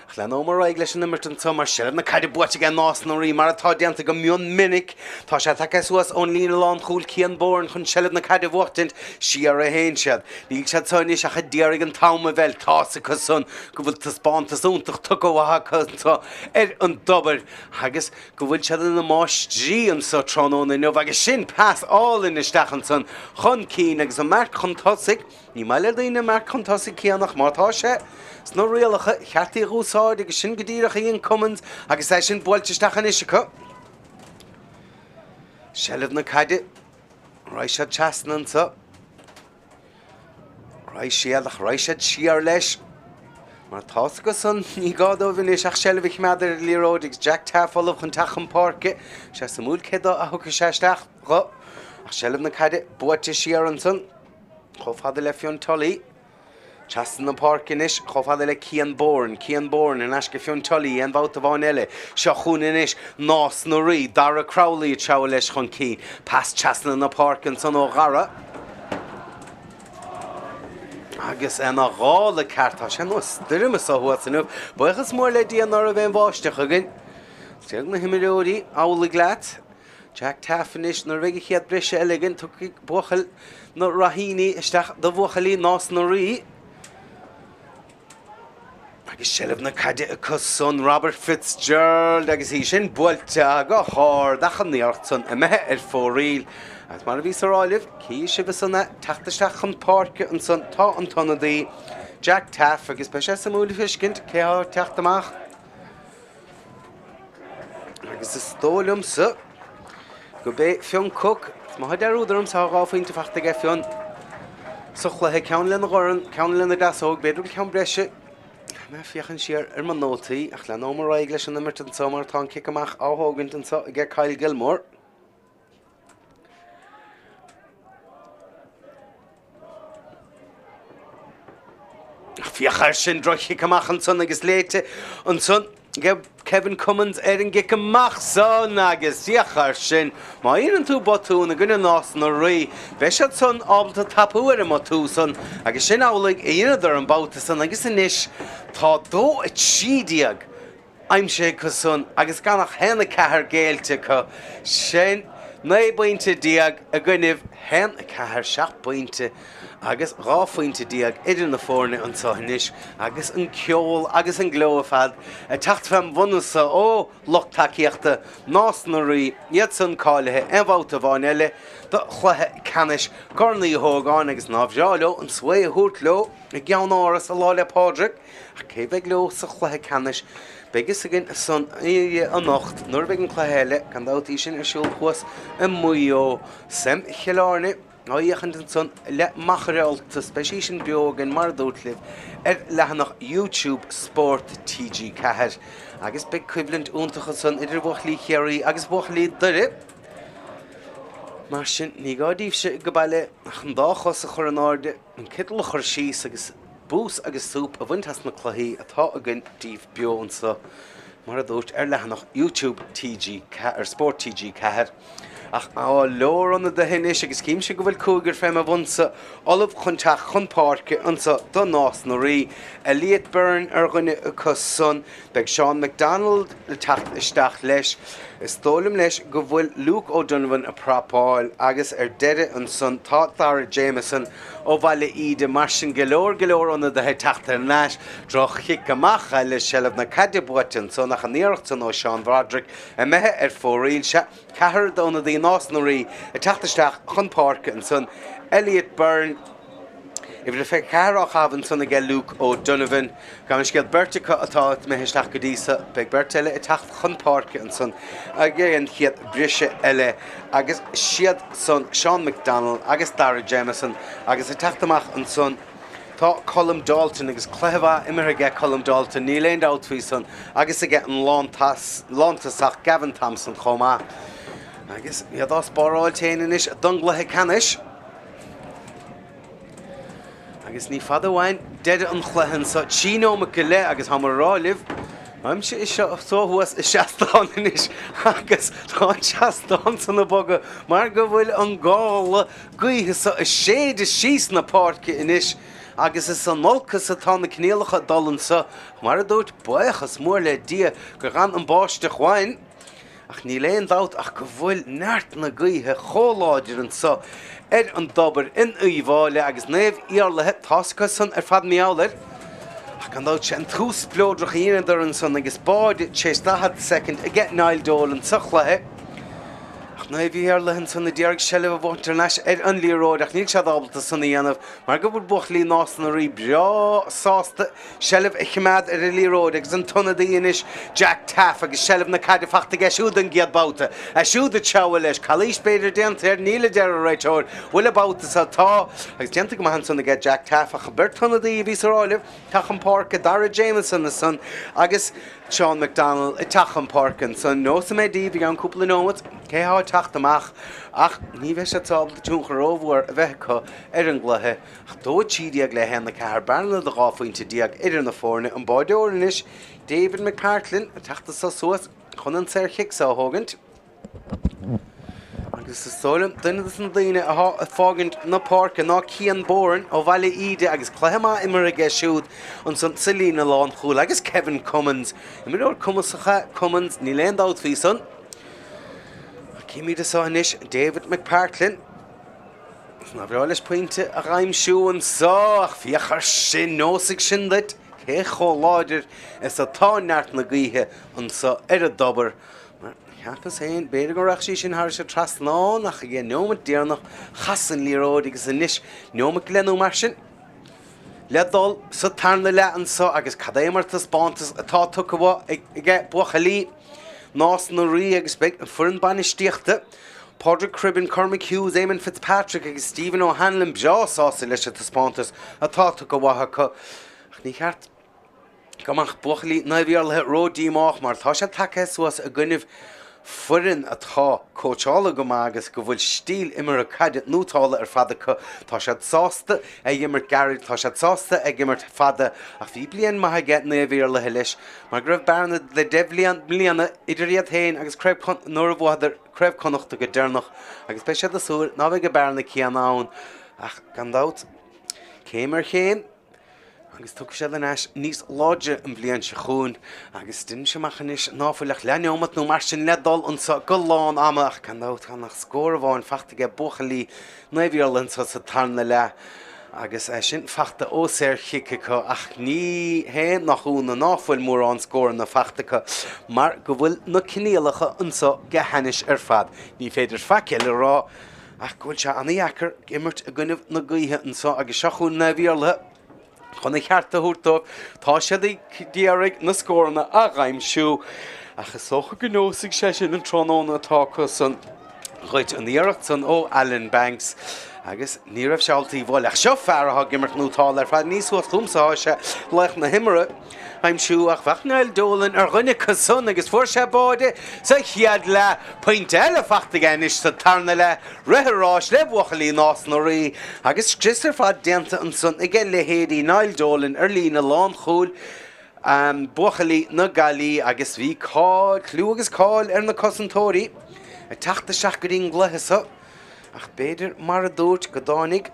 Ach leanóidh muid ar aghaidh leis an imirt anseo mar seilbh na caide buaite aige Nás na Rí mar atá déanta go mion minic. Tá sé tagtha suas ón líne lánchúil Cian Boran chun seilbh na caide a bhuachtaint. Siar a théann siad. Níl siad seo anois ach a d'iarraidh an t-am a mheilt. Tá's acu san go bhfuil taispeántas iontach tugtha acu anseo ar an dtobar agus go bhfuil siad ina máistrí anseo tráthnóna inniu agus sin pas álainn isteach ansan chun cinn agus an marc chun tosaigh. Ní maith le daoine an marc chun tosaigh Cian ach má tá sé sna rialacha, cheart í a dh'úsáid agus sin go díreach a dhein Cummins agus é sin buailte isteach anois acu. Seilbh na caide. Raghaidh siad trasna anseo. Raghaidh siad ach raghaidh siad siar leis. Mar tá's acu san, ní gá dóibh anois ach seilbh a choimeád ar an liathróid agus Jack Taaffe ullamh chun teacht chun páirce. Sé suimiúil cé dó a thiocfaidh sé isteach dho. Ach seilbh na caide buaite siar ansan. Chomh fada le Fionn Tully. Trasna na páirce anois, chomh fada le Cian Boran. Cian Boran in ais go Fionn Tully, aon bhabhta amháin eile. Seo chugainn anois Nás na Rí. Dara Crowley ag treabhadh leis chun cinn. Pas trasna na páirce ansan ó Dhara. Agus ina ghála ceart, tá sé ar nós stoirm anso thuas inniu. Buíochas mór le Dia ná raibh aon bháisteach againn. Déarfaidh na himreoirí amhlaidh leat. Jack Taaffe anois, nuair a bheidh an chéad briseadh eile againn, tiocfaidh buachaill na Ráithíní isteach do bhuachaillí Nás na Rí. Agus seilbh na caide acu san, Robert Fitzgerald agus í sin buailte go hard ach an iarracht san imithe ar fóraoil. Agus mar a bhíos a rá libh, cífidh sibh ansan é teacht isteach chun páirce ansan tá an t-ionadaí Jack Taaffe agus beidh sé suimiúil a feiscint cé thá ag teacht amach. Agus is dóigh liomsa go b'é Fionn Cooke, má tá dearúd orm, tá 2 phointe fachta aige Fionn. sa chluiche, ceann lena dhorn, ceann lena deasóg, b'fhéidir go bhfuil ceann breise. Mé ag féachaint siar ar mo nótaí ach leanfaidh muid ar aghaidh leis an imirt anseo mar tá an cic amach á thógaint anseo aige Kyle Gilmore. Féach air sin, droch-chic amach ansan agus léite ansan ag Kevin Cummins ar an gcic amach san agus féach air sin, má dhéanann tú botún i gcoinne Nás na Rí, beidh siad san ábalta tapú ar an mbotún san agus sin amhlaidh a dheineadar an babhta san agus anois tá 2-13 aimsithe acu san agus gan ach 1-4 géillte acu. Sin 19 bpointe i gcoinnibh 1-4, 7 bpointe agus 12 phointe idir na foirne anseo anois agus an ceol agus an gleo ar fad ag teacht fém bhonnasa ó lucht tacaíochta Nás na Rí, iad san cáilithe aon bhabhta amháin eile do chluiche ceannais Chorn Uí Ógáin agus nár bhreá leo an svae a thabhairt leo i gceann-áras ar Lá 'le Pádraig. Ach cé bheidh leo sa chluiche ceannais? Beidh fhios againn san anocht nuair a bheidh an cluiche eile, gan dabht í sin ar siúl thuas i Maigh Eo. Sam Chill Airne á fhéachaint ansan le Machaire Ultais. Beidh sí sin beo againn mar a dúirt libh ar leathanach YouTube Spórt TG4. Agus beidh coimhlint iontach ansan idir bhuachaillí Chiarraí agus buachaillí Doire. Mar sin ní gá daoibhse go baile ach an dá chos a chur in airde, an citeal a chur síos agus bús agus súp a bhaint as na cluichí atá againn daoibh beo anseo, mar a dúirt, ar leathanach YouTube TG4, Spórt TG4. Ach tá go leor ionadaithe anois agus címse go bhfuil cúigear fé mo bhonnsa ullamh chun teacht chun páirce anseo do Nás na Rí. Elliot Byrne ar dhuine acu san. Beidh Seán McDonald le teacht isteach leis. Is dóigh liom leis go bhfuil Luke O'Donovan ag prapáil agus ar deireadh ansan tá Dara Jameson ó Bhaile Íde. Mar sin go leor go leor ionadaithe ag teacht thar n-ais. Droch chic amach eile, seilbh na caide buaite ansan ach an iarracht san ó Seán Broderick imithe ar fóraoil. Sea, ceathrar d'ionadaí Nás na Rí ag teacht isteach chun páirce ansan. Elliot Byrne. Uimhir a 24 á chaitheamh ansan aige Luke O'Donovan. Gabh mo leithscéal, beirt acu atá imithe isteach go dtí so. Beidh beirt eile ag teacht chun páirce ansan ag an chéad briseadh eile agus siad san Seán McDonnell agus Dara Jameson agus ag teacht amach ansan tá Colm Dalton agus cluiche mhaith imeartha aige Colm Dalton, níl aon dabht faoi san, agus aige an lántosach Gavin Thompson chomh maith. Agus iad á spáráilt féin anois don gcluiche ceannais. Agus ní fada uainn deireadh an chluiche anseo, 3 nóimeat go leith agus tá mé ag rá libh, táimse anseo thuas i seastán anois agus tá an seastán san ag bogadh mar go bhfuil an gála gaoithe seo ag séideadh síos na páirce anois agus is in olcas atá na coinníollacha ag dul anseo. Mar a dúirt, buíochas mór le Dia gur dh'fhan an báisteach uainn. Ach níl aon dabht ach go bhfuil neart na gaoithe chomh láidir anso ar an dTobar in Uíbh Fhailí agus Naomh Iarlaithe, tá's acu san ar fad mar gheall air. Ach gan dabht sé an tús spleodrach a dheineadar ansan agus báide tar éis 40 soicind aige Niall Dolan sa chluiche. Ach Naomh Iarlaithe ansan a d'iarraidh seilbh a bhuachaint thar n-ais ar an liathróid ach níl siad ábalta san a dhéanamh mar go bhfuil buachaillí Nás na Rí breá sásta Seilbh a choimeád ar an liathróid agus an t-ionadaí anois, Jack Taaffe, agus seilbh na caide fachta aige siúd an gcéad babhta. É siúd ag treabhadh leis. Calaois b'fhéidir déanta air, níl a deir an réiteoir. Bhfuil an babhta seo? Tá. Agus déanta go maith ansan aige Jack Taaffe ach an beirt ionadaí a bhí ar áireamh teacht chun páirce, Dara Jameson ansan agus Seán McDonnell ag teacht chun páirce ansan. Neosfaidh mé daoibh i gceann cúpla nóimeat cé thá ag teacht amach ach ní bheidh siad ábalta tionchar rómhór a bheith acu ar an gcluiche. Ach 2 13 le 1 4, bearna de 12 phointe idir na foirne. An báideoir anois, David McPartlin, ag teacht anso suas chun an saorchic seo a thógaint. Agus is dóigh liom duine de na daoine atá ag fágaint na páirce ná Cian Bourne ó Bhaile Íde agus cluiche maith imeartha aige siúd ansan sa líne lánchúil agus Kevin Cummins, imreoir cumasach é Cummins, níl aon dabht faoi san. Címid anso anois David McPartlin. Nár bhreá leis pointe a aimsiú anso ach féach air sin, neosfaidh sin duit cé chomh láidir is atá neart na gaoithe anso ar an dTobar. Mar cheapas féin, b'fhéidir go rachadh sí sin thairis an trasnán ach ag an neomat deireanach chas an liathróid agus anois neomat go leith nó mar sin le dul sa tarna leath anso agus cad é mar taispeántas atá tugtha aige buachaillí Nás na Rí agus beidh an foireann bainistíochta. Padraig Cribbin, Cormac Hughes, Eamon Fitzpatrick agus Stephen O'Hanlon breá sásta leis an taispeántas atá tugtha uathu acu. Ach ní cheart go mbeadh buachaillí Naomh Iarlaithe ró-díomách mar tá siad tagtha suas i gcoinnibh foireann atá cóitseáilte go maith agus go bhfuil stíl imeartha caide nótálta ar fad acu. Tá siad sásta ag imirt gairid, tá siad sásta ag imirt fada ach bhí bliain maith aige Naomh Iarlaithe leis mar go raibh bearna de dheich mbliana idir iad féin agus craobh nuair a bhuadar Craobh Connachta go deireanach agus beidh siad ag súil ná beidh an bearna céanna ann ach gan dabht céim ar chéim agus tiocfaidh siad ar ais níos láidre an bhliain seo chugainn agus deinim amach anois ná fuil ach leathneomat nó mar sin le dul anso go lán ama ach gan dabht gan ach scór amháin fachta aige buachaillí Naomh Iarlaith anso sa tarna leath agus é sin fachta ó saor-chic acu ach ní hé nach ionadh ná fuil mórán scóranna fachta acu mar go bhfuil na coinníollacha anso go hainnis ar fad. Ní féidir faic eile a rá ach go bhfuil sé ana-dheacair imirt i gcoinnibh na gaoithe anso agus seo chugainn Naomh Iarlaithe chun a cheart a thabhairt dóibh. Tá siad ag iarraidh na scóranna a dh'aimsiú ach is dócha go neosfaidh sé sin an tráthnóna atá acu san. Ghoid an iarracht san ó Alan Banks agus ní raibh sé ábalta í a bhualadh. Ach seo fear atá ag imirt nótálta ar fad. Ní suas chugamsa atá sé laoch na himeartha a aimsiú ach bheadh Niall Dolan ar dhuine acu san agus fuair sé báide sa chéad leath. Pointe eile fachta aige anois sa tarna leath. Rith an ráis le buachaillí Nás na Rí agus scrios ar fad déanta ansan aige leithéidí Niall Dolan ar líne lánchúil buachaillí na Gaillí agus bhí cáil, clú agus cáil ar na cosantóirí ag teacht isteach go dtí an gcluiche so ach b'fhéidir mar a dúirt go dtáinig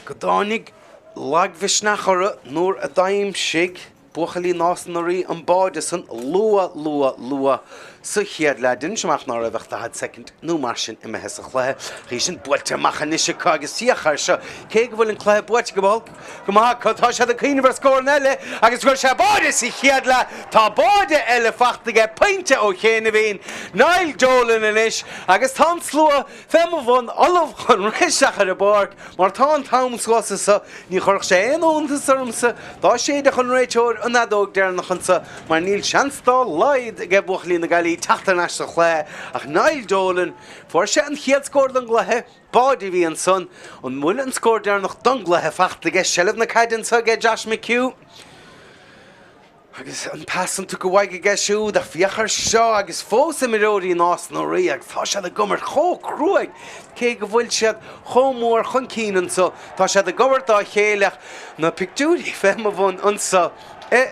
go dtáinig lagmhisneach orthu nuair a d'aimsigh Buachaillí Nás na Rí an báide san luath, luath, luath sa chéad leath. Deinim amach ná raibh ach 40 soicind nó mar sin imithe sa chluiche. Ach í sin buailte amach anois acu agus féach air seo, cé go bhfuil an cluiche buaite go holc go maith acu, tá siad ag cuimhneamh ar scóranna eile agus fuair sé báide sa chéad leath. Tá báide eile fachta aige, pointe ó chianaibhín, Niall Dolan anois agus tá an slua fé mo bhun ullamh chun rith isteach ar an bpáirc. Mar tá an t-am suas anso, ní chuirfeadh sé aon iontas ormsa dá séidfeadh an réiteoir an fheadóg deireanach anso mar níl seans dá laghad aige buachaillí na Gaillí teacht thar n-ais sa chluiche ach Niall Dolan, fuair sé an chéad scór don gcluiche, báide a bhí ansan. An bhfuil an scór deireanach don gcluiche fachta aige? Seilbh na caide anso aige Josh McHugh. Agus an pas san tugtha uaidh aige siúd, ach féach air seo agus fós imreoirí Nás na Rí agus tá siad ag imirt chomh cruaidh cé go bhfuil siad chomh mór chun cinn anso. Tá siad ag imirt dá chéile ach na pictiúirí fé mo bhun anso i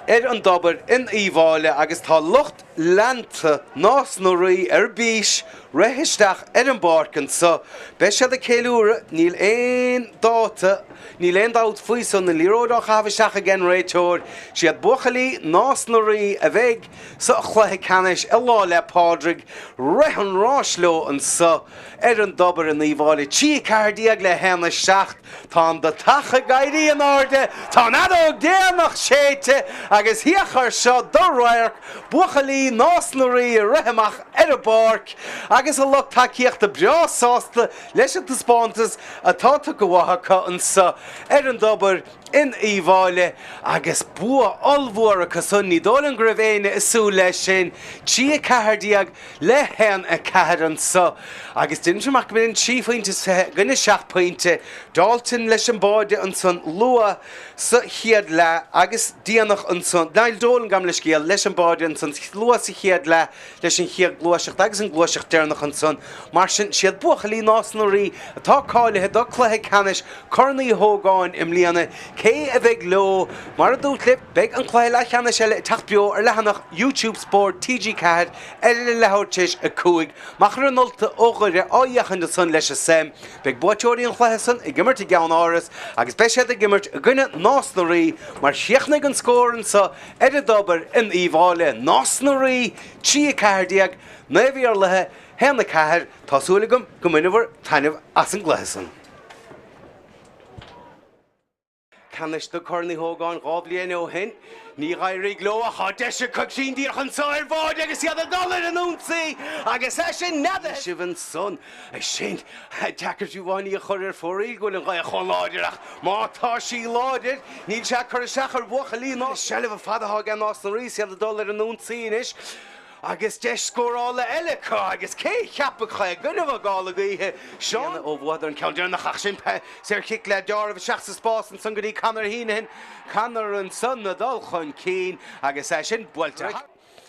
ar an dtobar in Uíbh Fhailí agus tá lucht leanta Nás na Rí ar bís rith isteach ar an bpáirc anso. Beidh siad ag ceiliúradh, níl aon dáta, níl aon dabht faoi san, an liathróid á chaitheamh isteach ag an réiteoir. Siad buachaillí Nás na Rí a bheidh sa chluiche ceannais i Lá 'le Pádraig. Rith an ráis leo anso ar an dtobar in Uíbh Fhailí. 3 14 le 1 7. Tá an deatach ag éirí in airde, tá an fheadóg déanach séidte agus féach air seo do radharc, buachaillí Nás na Rí ag rith amach ar an bpáirc agus a lucht tacaíochta breá sásta leis an taispeántas atá tugtha uathu acu anso ar an dtobar in Uíbh Fhailí agus bua ollmhór acu san, ní dóigh liom go raibh éinne ag súil leis sin, 3 14 le 1 4 anso agus deinim amach go mb'in 3 phointe is 20 i gcoinne 7 pointe, Dalton leis an báide ansan luath sa chéad leath agus déanach ansan, Niall Dolan gabh mo leithscéal, leis an báide ansan luath sa chéad leath leis an chéad gluaiseacht agus an gluaiseacht deireanach ansan. Mar sin, siad buachaillí Nás na Rí atá cáilithe do cluiche ceannais Corn Uí Hógáin i mbliana. Cé a bheidh leo? Mar a dúirt libh, beidh an cluiche leathcheannais eile ag teacht beo ar leathanach YouTube Spórt TG4 ar a leathuair tar éis 5. Machaire an Ultaigh ó Dhoire á fhéachaint ansan leis an suim. Beidh buaiteoirí an chluiche san ag imirt i gCeann Áras agus beidh siad ag imirt i gcoinne Nás na Rí mar chríochnaigh an scór anso ar an dtobar in Uíbh Fhailí. Nás na Rí 3 14, Naomh Iarlaithe 1 4. Tá súil agam go mbainfear taitneamh as an gcluiche san. Ceannais do Corn Uí Hógáin 2 bhliain ó shin. Ní dh'éirigh leo ach tá deis acu sin díreach anso ar bháide agus iad ag dul ar an ionsaí agus é sin neadaithe. sibh ansan. É sin deacair fiú amháin í a chur ar fóraoil go bhfuil an ghaoth chomh láidir ach má tá sí láidir níl sé ag cur isteach ar bhuachaillí Nás. Seilbh fada atá ag Nás na Rí is iad ag dul ar an ionsaí anois. Agus deis scórála eile acu agus cé a cheapfadh é i gcoinnibh gála gaoithe, Seán ó bhuadar an ceann deireanach ach sin saorchic le deáramh isteach sa spás ansan go dtí Conor Heneghan, Conor ansan ag dul chun cinn agus é sin buailte thar.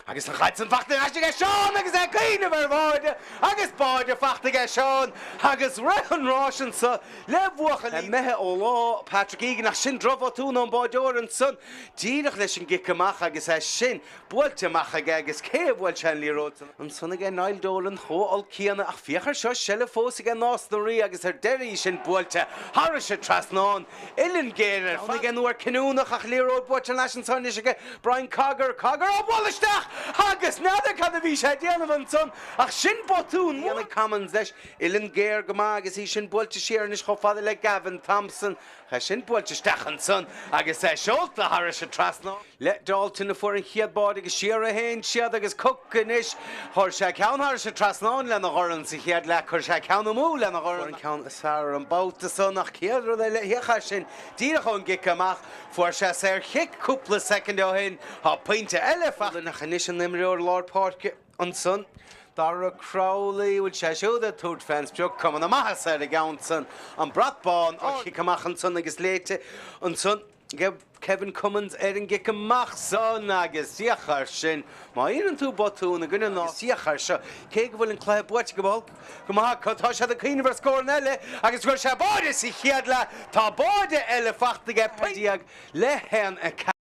Agus an chaid san fachta ar ais aige Seán agus é ag cuimhneamh ar bháide agus báide fachta aige Seán agus rith an ráis anso le buachaillí imithe ó lá Patrick Egan ach sin drochbhotún ón báideoir ansan díreach leis an gcic amach agus é sin Buailte amach aige agus cé a bhuail sé an liathróid san? Ansan aige Niall Dolan chomh olc céanna ach féach ar seo, seilbh fós aige Nás na Rí agus ar deireadh í sin buailte thairis an trasnán. Uillinn géar ar fad aige uair cinniúnach ach liathróid buailte thar n-ais anso anois aige Brian Cogger. Cogger á bualadh isteach agus n'fheadar cad a bhí sé ag déanamh ansan ach sin botún mór. Cummins leis, uillinn géar go maith agus í sin buailte siar anois chomh fada le Gavin Thompson. É sin buailte isteach ansan agus é seolta thairis an trasnán. Le Dalton a fuair an chéad báide agus siar a théann siad agus Cooke anois. Chuir sé ceann thairis an trasnán lena dhorn sa chéad leath, chuir sé ceann amú lena dhorn. Fuair an ceann is fearr an babhta san ach chéad rud eile féach air sin díreach ón gcic amach. Fuair sé saorchic cúpla soicind ó shin. Tá pointe eile faighte ach anois an imreoir lár páirce. Ansan, Dara Crowley, bhfuil sé siúd ag tabhairt fén sprioc, cuma na maitheasa ar an gceann san, an brat bán á chic amach ansan agus léite ansan ag Kevin Cummins ar an gcic amach san agus féach air sin, má dhéanann tú botún i gcoinne na féach air seo, cé go bhfuil an cluiche buaite go holc go maith acu, tá siad ag cuimhneamh ar scóranna eile agus chuir sé báide sa chéad leath, tá báide eile fachta aige, pointe le 1, 4.